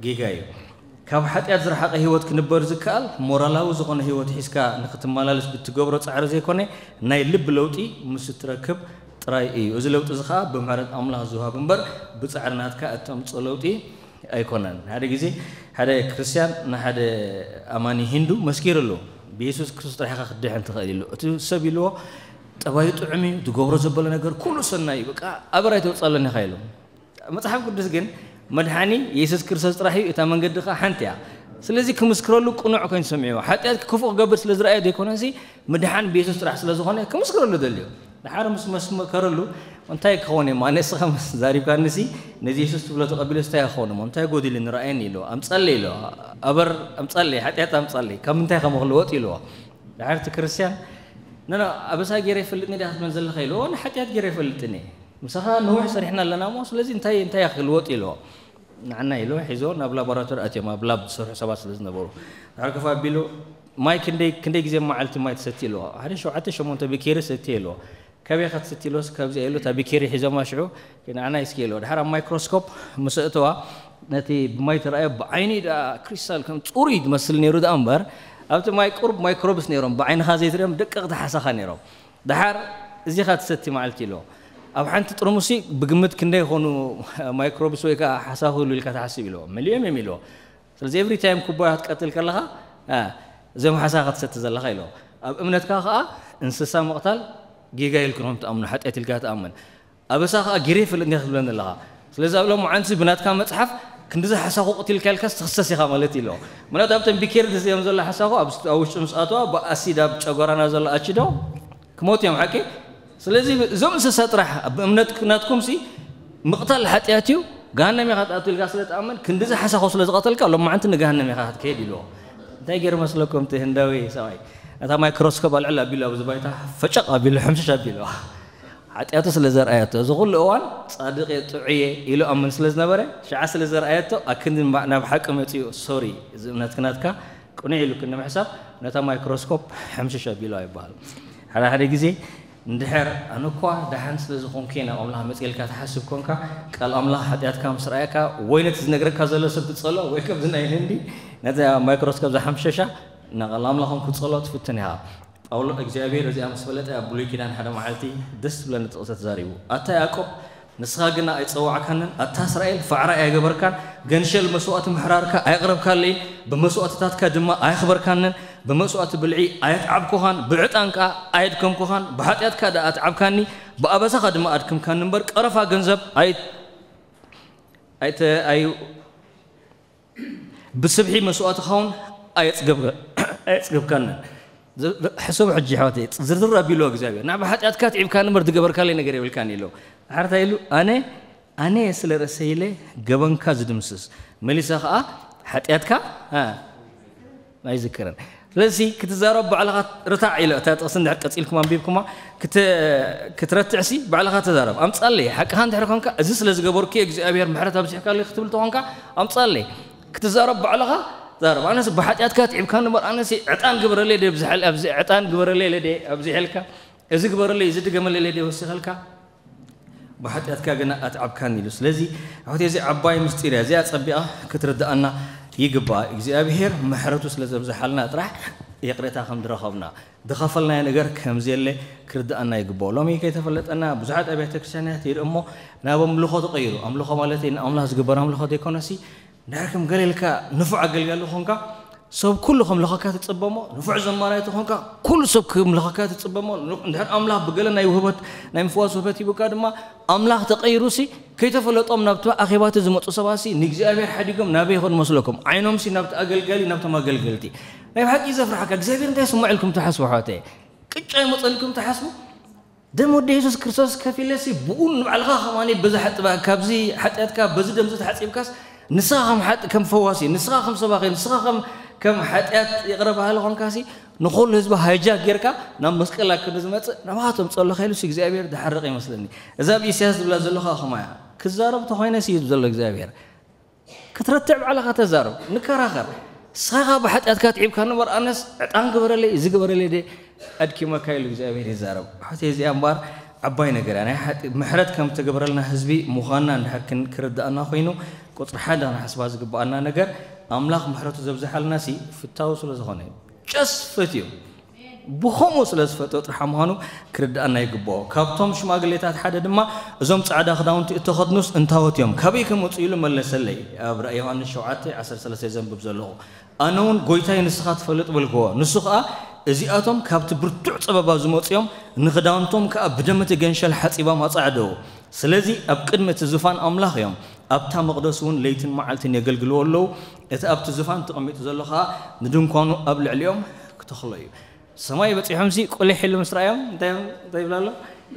ጌጋ እዩ። ካብ ሓጢኣት ዝረሓቐ ህይወት ክንበር ዝከኣል፣ ሞራላዊ ዝኾነ ህይወት ሒዝካ ንኽትመላለስ ብትገብሮ ጻዕሪ ዘይኮነ፣ ናይ ልቢ ለውጢ ምስ እትረክብ ጥራይ እዩ። እዚ ለውጢ እዚ ኸኣ ብምሕረት ኣምላኽ ዝወሃብ እምበር፣ ብጻዕሪ ናትካ እተምጽኦ ለውጢ ኣይኮነን። ሓደ ግዜ ሓደ ክርስትያን ንሓደ ኣማኒ ሂንዱ መስኪርሉ፣ "ብየሱስ ክርስቶስ ጥራሕ ኢኻ ክትድሕን ትኽእል" ኢሉ። እቲ ሰብ ኢልዎ፣ "ጠባዩ ጥዑም እዩ፣ ዝገብሮ ዘበለ ነገር ኩሉ ሰናይ እዩ፣ በቃ ኣበር ኣይተውጽኣለን ኢኻ" ኢሉ። መጽሓፍ ቅዱስ ግን፣ "መድሓኒ የሱስ ክርስቶስ ጥራሕ እዩ፣ እታ መንገዲ ኸኣ ሓንቲ እያ። ስለዚ ክምስክረሉ ቅኑዕ ኮይኑ ሰሚዕዎ። ሓጢኣት ክፉእ ክገብር ስለ ዝረኣየ ዘይኮነሲ፣ ምድሓን ብየሱስ ጥራሕ ስለ ዝኾነ ክምስክረሉ ደልዩ። ደሓር ምስ መስከረሉ፣ "እንታይ ክኸውን እየ? ኣነ ንስኻ ምስ ዛሪብካኒሲ፣ ነዚ የሱስ ትብሎ ተቐቢለስ እንታይ ክኸውን እሞ? እንታይ ጎዲሉኒ? ረኣየኒ" ኢልዎ። "ኣምጻለይ" ኢልዎ። "ኣበር ኣምጻለይ፣ ሓጢኣት ኣምጻለይ፣ ካብ ምንታይ ከም ክልወጥ?" ኢልዎ። ደሓር እቲ ክርስትያን፣ "ኖ፣ ኖ፣ ኣበሳ ገይረ ይፈልጥኒ ዲኻ ክትብለን ዘለኻ?" ኢልዎ። "ንሓጢኣት ገይረ ይፈልጥኒ። ምሳኻ ነዊሕ ሰሪሕና ኣለና እሞ፣ ስለዚ እንታይ፣ እንታይ እያ ክልወጥ?" ኢልዎ። ንዓና ኢሉ ሒዞ ናብ ላቦራቶሪ ኣትዮም፣ ኣብ ላብ ዝሰርሑ ሰባት ስለ ዝነበሩ። ድሕሪ ከፍ ኣቢሉ፣ "ማይ ክንደይ፣ ክንደይ ግዜ መዓልቲ ማይ ትሰቲ?" ኢልዎ። "ሓደ ሸውዓተ ሸሞንተ ቢኬሪ ሰቲ" ኢልዎ። "ካበይ ኢኻ ትሰቲ?" ኢልዎስ፣ "ካብዚኣ" ኢሉ እታ ቢኬሪ ሒዞማ ሽዑ፣ "ንዓና እስኪ" ኢልዎ። ድሓር ኣብ ማይክሮስኮፕ ምስ ኣእተዋ፣ ነቲ ብማይ ተራእዮ ብዓይኒ ደኣ ክሪስታል ከም ጽሩይ ዝመስል ነይሩ ደኣ እምበር፣ ኣብቲ ማይ ቁሩብ ማይክሮብስ ነይሮም፣ ብዓይንኻ ዘይትርእዮም ደቀቕቲ ሓሳኻ ነይሮም። ደሓር "እዚኻ ትሰቲ መዓልቲ" ኢልዎ። "ኣብ ሓንቲ ጥርሙሲ ብግምት ክንደይ ይኾኑ ማይክሮብስ ወይ ከኣ ሓሳኹ ኢሉ ኢልካ ትሓስብ?" ኢልዎ። "መሊኦም እዮም" ኢልዎ። "ስለዚ ኤቭሪ ታይም ኩባያ ክትቀትል ከለኻ፣ እ፣ እዞም ሓሳኻ ትሰቲ ዘለኻ" ኢልዎ። "ኣብ እምነትካ ከኣ እንስሳ ምቕታል ጌጋ ኢልኩም ትኣምኑ፣ ሓጢኣት ኢልካ ትኣምን። ኣበሳ ከኣ ገይረ ይፈልጥን ኢኻ ክትብለኒ ኣለኻ። ስለዚ ኣብ ሎማዓንቲ ብናትካ መጽሓፍ ክንድዚ ሓሳኹ ቀቲልካ ኢልካስ ትኽሰስ ኢኻ ማለት" ኢልዎ። ምኽንያቱ ኣብተን ቢኬሪ ተሰዮም ዘሎ ሓሳኹ ኣብ፣ ኣብ ውሽጢ ምስ ኣተዋ ብኣሲድ ኣብ ጨጎራና ዘሎ ኣሲዶ ክሞት እዮም፣ ሓቂ? ስለዚ እዞም እንስሳ ጥራሕ ብእምነት ናትኩምሲ ምቕታል ሓጢኣት እዩ፣ ገሃነም ኢኻ ትኣቱ ኢልካ ስለ ትኣምን፣ ክንድዚ ሓሳኹ ስለ ዝቐተልካ ሎማዓንቲ ንገሃነም ኢኻ ክትከይድ ኢልዎ። እንታይ ገይሩ መስለኩም እቲ ህንዳዊ ሰብኣይ? ነታ ማይክሮስኮፕ ኣልዕል ኣቢሉ ኣብዚ ባይታ ፈጨቕ ኣቢሉ ሕምሽሽ ኣቢሉ። ሓጢኣቱ ስለ ዘርኣየቶ፣ እዚ ኩሉ እዋን ጻድቕ እየ፣ ጥዑይ እየ ኢሉ ኣምን ስለ ዝነበረ፣ ሽዓ ስለ ዘርኣየቶ፣ ኣክንዲ ንባ-፣ ናብ ሓቂ መጺኡ፣ "ሶሪ፣ እዚ እምነትክ ናትካ ቅኑዕ ኢሉ ክንዲ ምሕሳብ፣ ነታ ማይክሮስኮፕ ሕምሽሽ ኣቢሉ" ኣይበሃል። ሓደ ሓደ ግዜ፣ እንድሕር ኣነ እኳ ደሓን ስለ ዝኾንኩ እየ ናብ ኣምላኽ መጺኤልካ ትሓስብ ኮንካ፣ ቃል ኣምላኽ ሓጢኣትካ ምስ ረኣየካ፣ ወይ ነቲ ዝነግረካ ዘሎ ሰብ ትጸልኦ፣ ወይ ከምዚ ናይ ህንዲ፣ ነታ ማይክሮስኮፕ ዝሓምሸሻ፣ ንቓል ኣምላኽ እውን ክትጸልኦ ትፍትን ኢኻ። ጳውሎ እግዚኣብሔር እዚኣ ምስ ፈለጠ ኣብ ብሉይ ኪዳን ሓደ መዓልቲ ደስ ዝብለኒ ጥቕሲ ተዛሪቡ። "ኣታ ያዕቆብ፣ ንስኻ ግና ኣይጸዋዕካንን፣ ኣታ እስራኤል፣ ፋዕራይ ኣይገበርካን፣ ገንሸል መስዋእቲ ምሕራርካ ኣየቕረብካለይን፣ ብመስዋእትታትካ ድማ ኣየኽበርካንን፣ ብመስዋእቲ ብልዒ ኣየትዓብኩኻን፣ ብዕጣን ከኣ ኣየድከምኩኻን፣ ብሓጢኣትካ ደኣ ኣትዓብካኒ፣ ብኣበሳኻ ድማ ኣድከምካኒ እምበር፣ ቀረፋ ገንዘብ ኣይ-፣ ኣይተ-፣ ኣይ-፣ ብስብሒ መስዋእትኻ እውን ኣየጽገብካ-፣ ኣየጽገብካንን." ዝ-፣ ሕሰቡ ሕጂ ኣሕዋተይ፣ ዝርዝር ኣቢልዎ እግዚኣብሔር። "ንዓ ብሓጢኣትካ ኣትዒብካኒ እምበር ዝገበርካለይ ነገር የብልካን" ኢሉ። ድሓር እንታይ ኢሉ? "ኣነ፣ ኣነ እየ ስለ ርእሰይ ኢለ ገበንካ ዝድምስስ፣ መሊሰ ኸኣ ሓጢኣትካ፣ እ፣ ኣይዝክርን." ስለዚ ክትዛረብ ባዕልኻ ርታዕ ኢለ፣ እታ ጥቕሲ እንድሕር ቀጺልኩም ኣንቢብኩማ፣ ክት-፣ ክትረትዕሲ ባዕልኻ ተዛረብ። ኣምጻለይ፣ ሓቅኻ እንድሕር ኮንካ፣ "እዚ ስለ ዝገበርኩ እየ እግዚኣብሔር ምሕረት ኣብዚሕካለይ" ክትብል ተኾንካ፣ ኣምጻለይ። ክትዛረብ ባዕልኻ ዛረብ። "ኣነስ ብሓጢኣትካ ኣትዒብካኒ እምበር፣ ኣነስ ዕጣን ግበረለይ ድየ ኣብዚሐል-፣ ኣብዚ ዕጣን ግበረለይ ኢለ ድየ ኣብዚሐልካ? እዚ ግበረለይ፣ እዚ ድገመለይ ኢለ ድየ ወሲኸልካ? ብሓጢኣትካ ግና ኣትዓብካኒ" ኢሉ። ስለዚ፣ ኣሕዋተይ፣ እዚ ዓባይ ምስጢር እያ። እዚኣ ጸቢቓ ክትርድኣና ይግባእ። እግዚኣብሔር ምሕረቱ ስለ ዘብዝሓልና ጥራሕ ይቕሬታ ከም ዝረኸብና፣ ዝኸፈልናዮ ነገር ከም ዘየለ ክርድኣና ይግብኦ። ሎሚ ከይተፈለጠና ብዙሓት ኣብያተ ክርስቲያናት ይርኢ እሞ ናብ ኣምልኾ ተቐይሩ። ኣምልኾ ማለተይ ንኣምላኽ ዝግበር ኣምልኾ ዘይኮነሲ፣ እንድሕር ከም ገለ ኢልካ ንፉዕ ኣገልጋሊ ኾንካ፣ ሰብ ኩሉ ከምልኸካ ትጽበ እሞ፣ ንፉዕ ዘማራይ ተኾንካ፣ ኩሉ ሰብ ክምልኸካ ትጽበ እሞ፣ እንድሕር ኣምላኽ ብገለ ናይ ውህበት፣ ናይ ምፍዋስ ውህበት ሂቡካ ድማ፣ ኣምላኽ ተቐይሩሲ፣ ከይተፈለጦም ናብቲ ኣኼባቲ ዝመጹ ሰባትሲ ንእግዚኣብሔር ሓዲጎም ናበይ ይኸዱ መስለኩም? ዓይኖምሲ ናብቲ ኣገልጋሊ፣ ናብቶም ኣገልገልቲ። ናይ ብሓቂ ዘፍርሓካ፣ እግዚኣብሔር እንታይ ይስምዖ ኢልኩም ትሓስቡ ኣሕዋተይ? ቅጫ ይመጸልኩም ትሓስቡ? ደም ወዲ የሱስ ክርስቶስ ከፊለሲ ብኡ ንባዕልኻ ከማኒ በዚ ሓጥባ፣ ካብዚ ሓጢኣትካ በዚ ደምዚ ተሓጺብካስ፣ ንስኻ ከም ሓጥ-፣ ከም ፈዋሲ፣ ንስኻ ከም ሰባኺ፣ ንስኻ ከም፣ ከም ሓጢኣት ይቕረ በሃሊ ኾንካሲ፣ ንኹሉ ህዝቢ ሃይጃክ ጌርካ ናብ መስቀል ኣክንዲ ዝመጽእ ናባኻቶም ጸሎ ከይሉሲ እግዚኣብሔር ዝሓርቕ ይመስለኒ። እዛ ኣብ ኢሳያስ ዝብላ ዘሎ ኸኣ ኸማያ ክዛረብ ተኾይነሲ እዩ ዘሎ እግዚኣብሔር። ክትረትዕ ባዕልኻ ተዛረብ፣ ንከራኸር። ንስኻ ብሓጢኣትካ ትዒብካኒ እምበር ኣነስ ዕጣን ግበረለይ፣ እዚ ግበረለይ ድየ ኣድኪመካ ኢሉ እግዚኣብሔር ይዛረብ። ኣሕዋተይ፣ እዚኣ እምበኣር ዓባይ ነገር እያ። ናይ ሓጢ-፣ ምሕረት ከም እተገበረልና ህዝቢ ምዃንና እንድሕር ክን-፣ ክርድኣና ኮይኑ፣ ቁጽሪ ሓደ ክንሓስባ ዝግብኣና ነገር፣ ኣምላኽ ምሕረቱ ዘብዝሓልናሲ ፍታው ስለ ዝኾነ እዩ። ጨስ ፈትዩ። ብኸምኡ ስለ ዝፈትዎ ጥራሕ ምዃኑ ክርድኣና ይግብኦ። ካብቶም ሽማግሌታት ሓደ ድማ፣ "እዞም ጻዕዳ ክዳውንቲ እተኸድኑስ እንታዎት እዮም? ካበይ ከ መጹ?" ኢሉ መለሰለይ። ኣብ ራእይ ዮሃንስ ሸውዓተ ዓሰርተ ሰለስተ ዘንብብ ዘለኹ። ኣነ እውን፣ "ጐይታይ፣ ንስኻ ትፈልጥ" በልክዎ። ንሱ ኸኣ፣ "እዚኣቶም ካብቲ ብርቱዕ ጸበባ ዝመጹ እዮም፣ ንኽዳውንቶም ከኣ ብደም እቲ ገንሸል ሓጺቦም ኣጻዕደዉ። ስለዚ ኣብ ቅድሚ እቲ ዝፋን ኣምላኽ እዮም፣ ኣብታ መቕደስ እውን ለይትን መዓልትን የገልግልዎ ኣለዉ። እቲ ኣብቲ ዝፋን ተቐሚጡ ዘሎ ኸኣ ንድንኳኑ ኣብ ልዕሊኦም ክተኽሎ እዩ። ሰማይ በጺሖምሲ ቁሊሕ ኢሉ ምስ ረኣዮም እንታይ እንታይ ይብላ ኣሎ?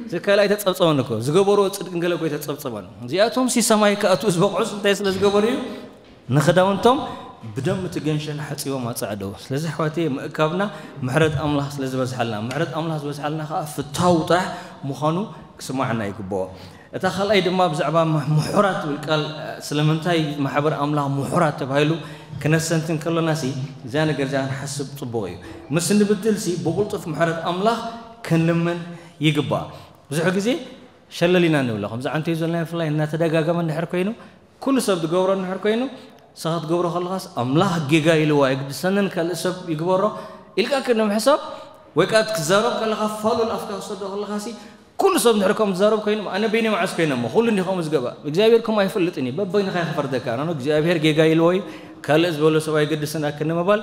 እዚ ካልኣይ ተጸብጸበን እኮ ዝገበርዎ ጽድቅን ገለ እኮ ኣይተጸብጸበን። እዚኣቶምሲ ሰማይ ክኣትዉ ዝበቕዑስ እንታይ ስለ ዝገበሩ እዩ? ንኽዳውንቶም ብደም እቲ ገንሸል ሓጺቦም ኣጸዕደው። ስለዚ ኣሕዋተይ ምእካብና ምሕረት ኣምላኽ ስለ ዝበዝሓልና፣ ምሕረት ኣምላኽ ዝበዝሓልና ከኣ ፍታው ጥራሕ ምዃኑ ክስማዓና ይግብኦ። እታ ካልኣይ ድማ ብዛዕባ ምሕራት ትብል ቃል ስለምንታይ ማሕበር ኣምላኽ ምሕራት ተባሂሉ ክነሰንትን ከሎና ሲ እዚኣ ነገር እዚኣ ክንሓስብ ጽቡቕ እዩ። ምስ እንብድል ሲ ብቕልጡፍ ምሕረት ኣምላኽ ክንልምን ይግባእ። ብዙሕ ግዜ ሸለሊና ንብሎ ከምዚ ዓንተዩ ዘለና ብፍላይ እናተደጋገመ እንድሕር ኮይኑ ኩሉ ሰብ ዝገብሮ እንድሕር ኮይኑ ንስኻ ክትገብሮ ከለኻስ ኣምላኽ ጌጋ ኢልዎ ኣይግድሰንን ካልእ ሰብ ይግበሮ ኢልካ ክንምሕሳብ ወይ ከዓ ክትዛረብ ከለኻ ፋሉል ኣፍካ ክሰዶ ከለኻ ሲ ኩሉ ሰብ እንድሕር ከም ዝዛረብ ኮይኑ ኣነ በይነ መዓስ ኮይነ እሞ ኩሉ እንዲ ከምኡ ዝገባ እግዚኣብሔር ከም ኣይፈልጥን እዩ በበይንኻ ክፈርደካ ኖ እግዚኣብሔር ጌጋ ኢልዎ እዩ ካልእ ዝበሎ ሰብ ኣይግድስን ኣክኒ ምባል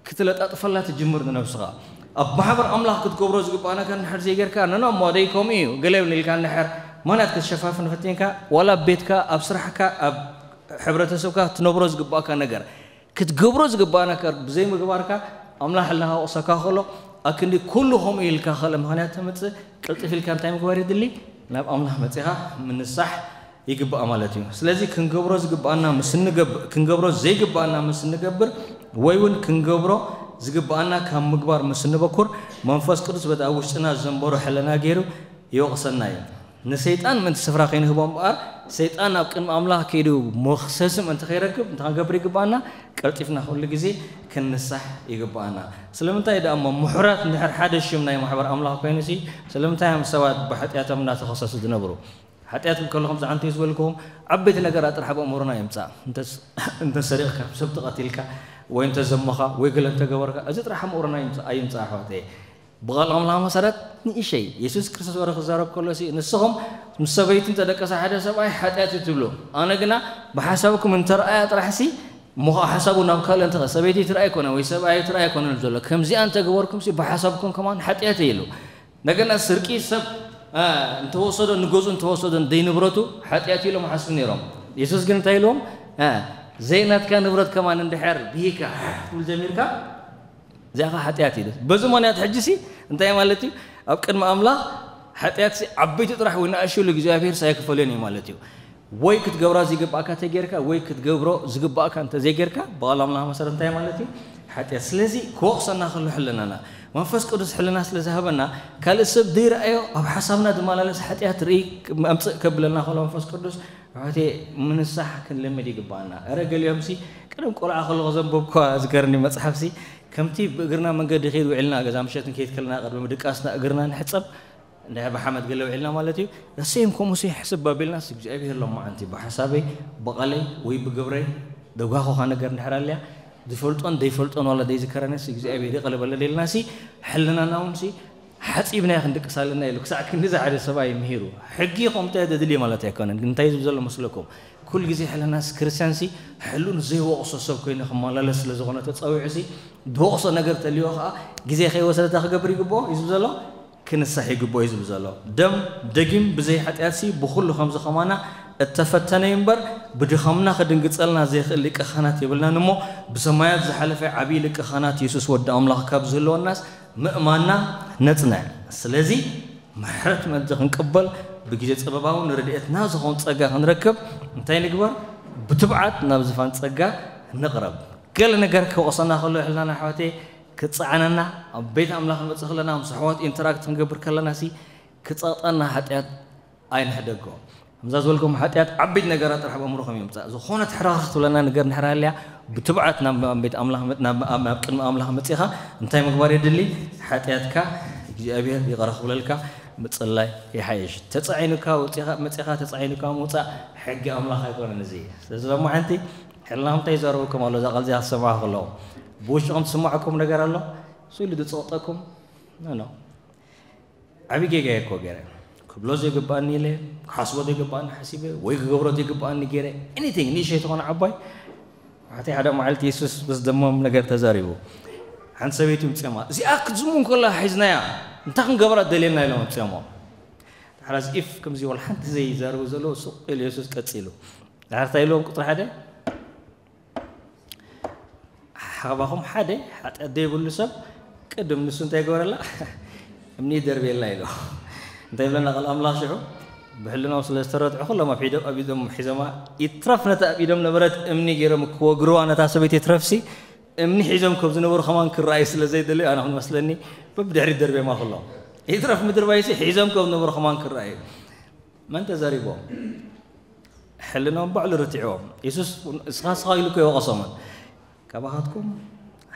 ክትለጣጥፈላ ትጅምር ንነብስኻ ኣብ ማሕበር ኣምላኽ ክትገብሮ ዝግባኣና ከ እንድሕር ዘይጌርካ ነኖ እሞ ደይ ከምኡ እዩ ገለ ይብል ኢልካ እንድሕር ምክንያት ክትሸፋፍን ፈቲንካ ዋላ ኣብ ቤትካ ኣብ ስራሕካ ኣብ ሕብረተሰብካ ትነብሮ ዝግባኣካ ነገር ክትገብሮ ዝግባኣና ከ ብዘይምግባርካ ኣምላኽ ሕልናኻ ወቕሰካ ከሎ ኣክንዲ ኩሉ ከምኡ ኢልካ ካልእ ምክንያት ተምፅእ ቅልጥፍ ኢልካ እንታይ ምግባር የድሊ ናብ ኣምላኽ መፂኻ ምንሳሕ ይግባእ ማለት እዩ። ስለዚ ክንገብሮ ዝግባኣና ምስ እንገብር ክንገብሮ ዘይግባኣና ምስ እንገብር ወይ እውን ክንገብሮ ዝግባኣና ካብ ምግባር ምስ እንበኩር መንፈስ ቅዱስ በቲ ኣብ ውሽጥና ዘንበሮ ሕልና ገይሩ ይወቕሰና እዩ። ንሰይጣን ምእንቲ ስፍራ ከይንህቦ እምበኣር ሰይጣን ኣብ ቅድሚ ኣምላኽ ከይዱ መኽሰሲ ምእንቲ ከይረክብ እንታይ ክንገብር ይግባኣና? ቀልጢፍና ኩሉ ግዜ ክንንሳሕ ይግባኣና። ስለምንታይ ደኣ እሞ ምሑራት እንድሕር ሓደ ሽም ናይ ማሕበር ኣምላኽ ኮይኑ ሲ ስለምንታይ እዮም ሰባት ብሓጢኣቶም እናተኸሰሱ ዝነብሩ? ሓጢኣት ክብል ከለኹም ዝዓንተዩ ዝበልክዎም ዓበይቲ ነገራት ጥራሕ ኣብ ኣእምሮና ይምፃእ። እንተ ሰሪቕካ፣ ሰብ ተቐቲልካ፣ ወይ እንተ ዘሞኻ፣ ወይ ገለ እንተገበርካ፣ እዚ ጥራሕ ኣእምሮና ኣይምፃእ ኣሕዋተየ። ብቓል ኣምላኽ መሰረት ንእሸይ የሱስ ክርስቶስ ወረ ክዛረብ ከሎ ሲ ንስኹም ምስ ሰበይቲ እንተደቀሰ ሓደ ሰብኣይ ሓጢኣት እዩ ትብሉ ኣነ ግና ብሓሳብኩም እንተረኣያ ጥራሕ ሲ እሞ ከዓ ሓሳቡ ናብ ካልእ እንተ ሰበይቲ ትረኣ ኣይኮነ ወይ ሰብኣይ ትረኣ ኣይኮነ ዘሎ ከምዚኣ እንተገበርኩም ሲ ብሓሳብኩም ከማን ሓጢኣት እዩ ኢሉ እንደገና ስርቂ ሰብ እንተወሰዶ ንገዙ እንተወሰዶ ደይ ንብረቱ ሓጢኣት ኢሎም ሓስቡ ነይሮም የሱስ ግን እንታይ ኢልዎም ዘይናትካ ንብረት ከማን እንድሕር ብሂካ ትብል ጀሚርካ እዚኣ ኸዓ ሓጢኣት እዩ። በዚ ምኽንያት ሕጂ ሲ እንታይ ማለት እዩ? ኣብ ቅድሚ ኣምላኽ ሓጢኣት ሲ ዓበይቲ ጥራሕ ወይ ንኣሽሉ እግዚኣብሔር ሳይክፈልዮን እዩ ማለት እዩ። ወይ ክትገብራ ዝግባእካ እንተጌርካ ወይ ክትገብሮ ዝግባእካ እንተዘይጌርካ ብቓል ኣምላኽ መሰረት እንታይ ማለት እዩ? ሓጢኣት። ስለዚ ክወቕሰና ከሎ ሕልናና መንፈስ ቅዱስ ሕልና ስለ ዝሃበና ካልእ ሰብ ዘይረኣዮ ኣብ ሓሳብና ዝመላለስ ሓጢኣት ርኢ ኣምፅእ ከብለና ከሎ መንፈስ ቅዱስ ኣሕዋተየ ምንሳሕ ክንልምድ ይግባኣና። እረ ገሊኦምሲ ቀደም ቆልዓ ከለኹ ዘንበብኳ ዝገርኒ መፅሓፍሲ ከምቲ ብእግርና መንገዲ ከይድ ውዒልና ገዛ ምሸት ንከይድ ከለና ቅድሚ ምድቃስና እግርና ንሕፀብ እንድሕር ብሓመድ ገለ ውዒልና ማለት እዩ። እሰይም ከምኡሲ ሕስብ ኣቢልናስ እግዚኣብሔር ሎማዓንቲ ብሓሳበይ ብቓለይ ወይ ብግብረይ ደጓኹኻ ነገር እንድሕር ኣልያ ዝፈልጦን ዘይፈልጦን ዋላ ዘይዝከረንስ እግዚኣብሔር ይቕረ በለለይ ኢልናሲ ሕልናና እውን ሲ ሓፂብናዮ ክንድቅስ ኣለና ኢሉ ክሳዕ ክንድዚ ሓደ ሰብኣይ ምሂሩ ሕጊ ከምኡ እንታይ ዘድልዮ ማለት ኣይኮነን ግን እንታይ ዝብል ዘሎ መስለኩም ኩሉ ግዜ ሕልናስ ክርስትያንሲ ሕሉን ዘይወቕሶ ሰብ ኮይኑ ክመላለስ ስለ ዝኾነ ተፀዊዑሲ ዝወቕሶ ነገር ተልዮ ከዓ ግዜ ከይወሰደ እንታይ ክገብር ይግብኦ እዩ ዝብል ዘሎ ክንሳሕ ይግብኦ እዩ ዝብል ዘሎ ደም ደጊም ብዘይ ሓጢኣትሲ ብኩሉ ከምዚ ከማና እተፈተነ እዩ እምበር ብድኻምና ክድንግፀልና ዘይኽእል ሊቀ ካህናት የብልናን እሞ ብሰማያት ዝሓለፈ ዓብዪ ሊቀ ካህናት የሱስ ወዲ ኣምላኽ ካብ ዝህልወናስ ምእማንና ነጽንዕ። ስለዚ ምሕረት ምእንቲ ክንቅበል ብግዜ ጸበባዊ ንረድኤትና ዝኸውን ጸጋ ክንረክብ እንታይ ንግበር? ብትብዓት ናብ ዝፋን ጸጋ ንቕረብ። ገለ ነገር ክወቕሰና ከሎ ሕልናና ኣሕዋተይ ክጸዓነና ኣብ ቤት ኣምላኽ ንመጽእ ከለና ምስ ኣሕዋት ኢንተራክት ክንገብር ከለና ሲ ክጸቕጠና ሓጢኣት ኣይንሕደጎ። ከምዛ ዝበልኩም ሓጢኣት ዓበይቲ ነገራት ጥራሕ ኣብ ኣእምሮኹም ይምጻእ። ዝኾነት ሕርኽርኽ ትብለና ነገር እንድሕር ሃልያ ብትብዓት ናብ ቤት ኣምላኽ መ- ናብ ኣብ- ናብ ቅድሚ ኣምላኽ መጺኻ እንታይ ምግባር የድሊ? ሓጢኣትካ እግዚኣብሔር ይቕረ ክብለልካ ምጽላይ ይሓይሽ። ተጻዒኑካ ወጺኻ መጺኻ ተጻዒኑካ ምውጻእ ሕጊ ኣምላኽ ኣይኮነን። እዚ ስለዚ ሎማዓንቲ ሕልናኹም እንታይ ይዛረበኩም ኣሎ? እዛ ቃል እዚኣ ክሰምዓ ከለኹም ብውሽጥኹም ትስምዓኩም ነገር ኣሎ? ስኢሉ ዝጸቕጠኩም ኖ ኖ ዓብዪ ጌጋ እኮ ገይረ ክብሎ ዘይግባኣኒ ኢለ ክሓስቦ ዘይግባኣኒ ሓሲበ ወይ ክገብሮ ዘይግባኣኒ ገይረ anything ንእሸይ ተኾነ ዓባይ ሓቲ ሓደ መዓልቲ የሱስ ምስ ደሞም ነገር ተዛሪቡ ሓንቲ ሰበይቲ ምፅማ እዚኣ ክትዝሙ እንከላ ሒዝናያ እንታይ ክንገብራ ደልየና ኢሎም ምፅሞ ሓራዝ ኢፍ ከምዚ ወላ ሓንቲ ዘይዛረቡ ዘለዉ ሱቅ ኢሉ የሱስ ቀፂሉ ድሓር እንታይ ኢልዎም? ቁፅሪ ሓደ፣ ሓባኹም ሓደ ሓጢኣት ዘይብሉ ሰብ ቅድም ንሱ እንታይ ገበረላ? እምኒ ደርቤላ ኢሎ። እንታይ ይብለና ቃል ኣምላኽ ሽዑ? ብሕልናኦም ስለ ዝተረትዑ ኩሎም ኣብ ሒዶ-፣ ኣብ ኢዶም ሒዞማ፣ ይትረፍ ነታ ኣብ ኢዶም ነበረት እምኒ ገይሮም ክወግርዋ ነታ ሰበይቲ፣ ይትረፍሲ እምኒ ሒዞም ከም ዝነበሩ ከማን ክረኣዩ ስለ ዘይደለዩ፣ ኣነ ክመስለኒ በብድሕሪት ደርቤማ ኩሎም፣ ይትረፍ ምድርባይሲ ሒዞም ከም ዝነበሩ ከማን ክረኣዩ። መን ተዛሪቦም? ሕልናኦም ባዕሉ ረቲዕዎም። የሱስ እስኻ እስኻ ኢሉ እኮ ይወቐሶምን። ካባኻትኩም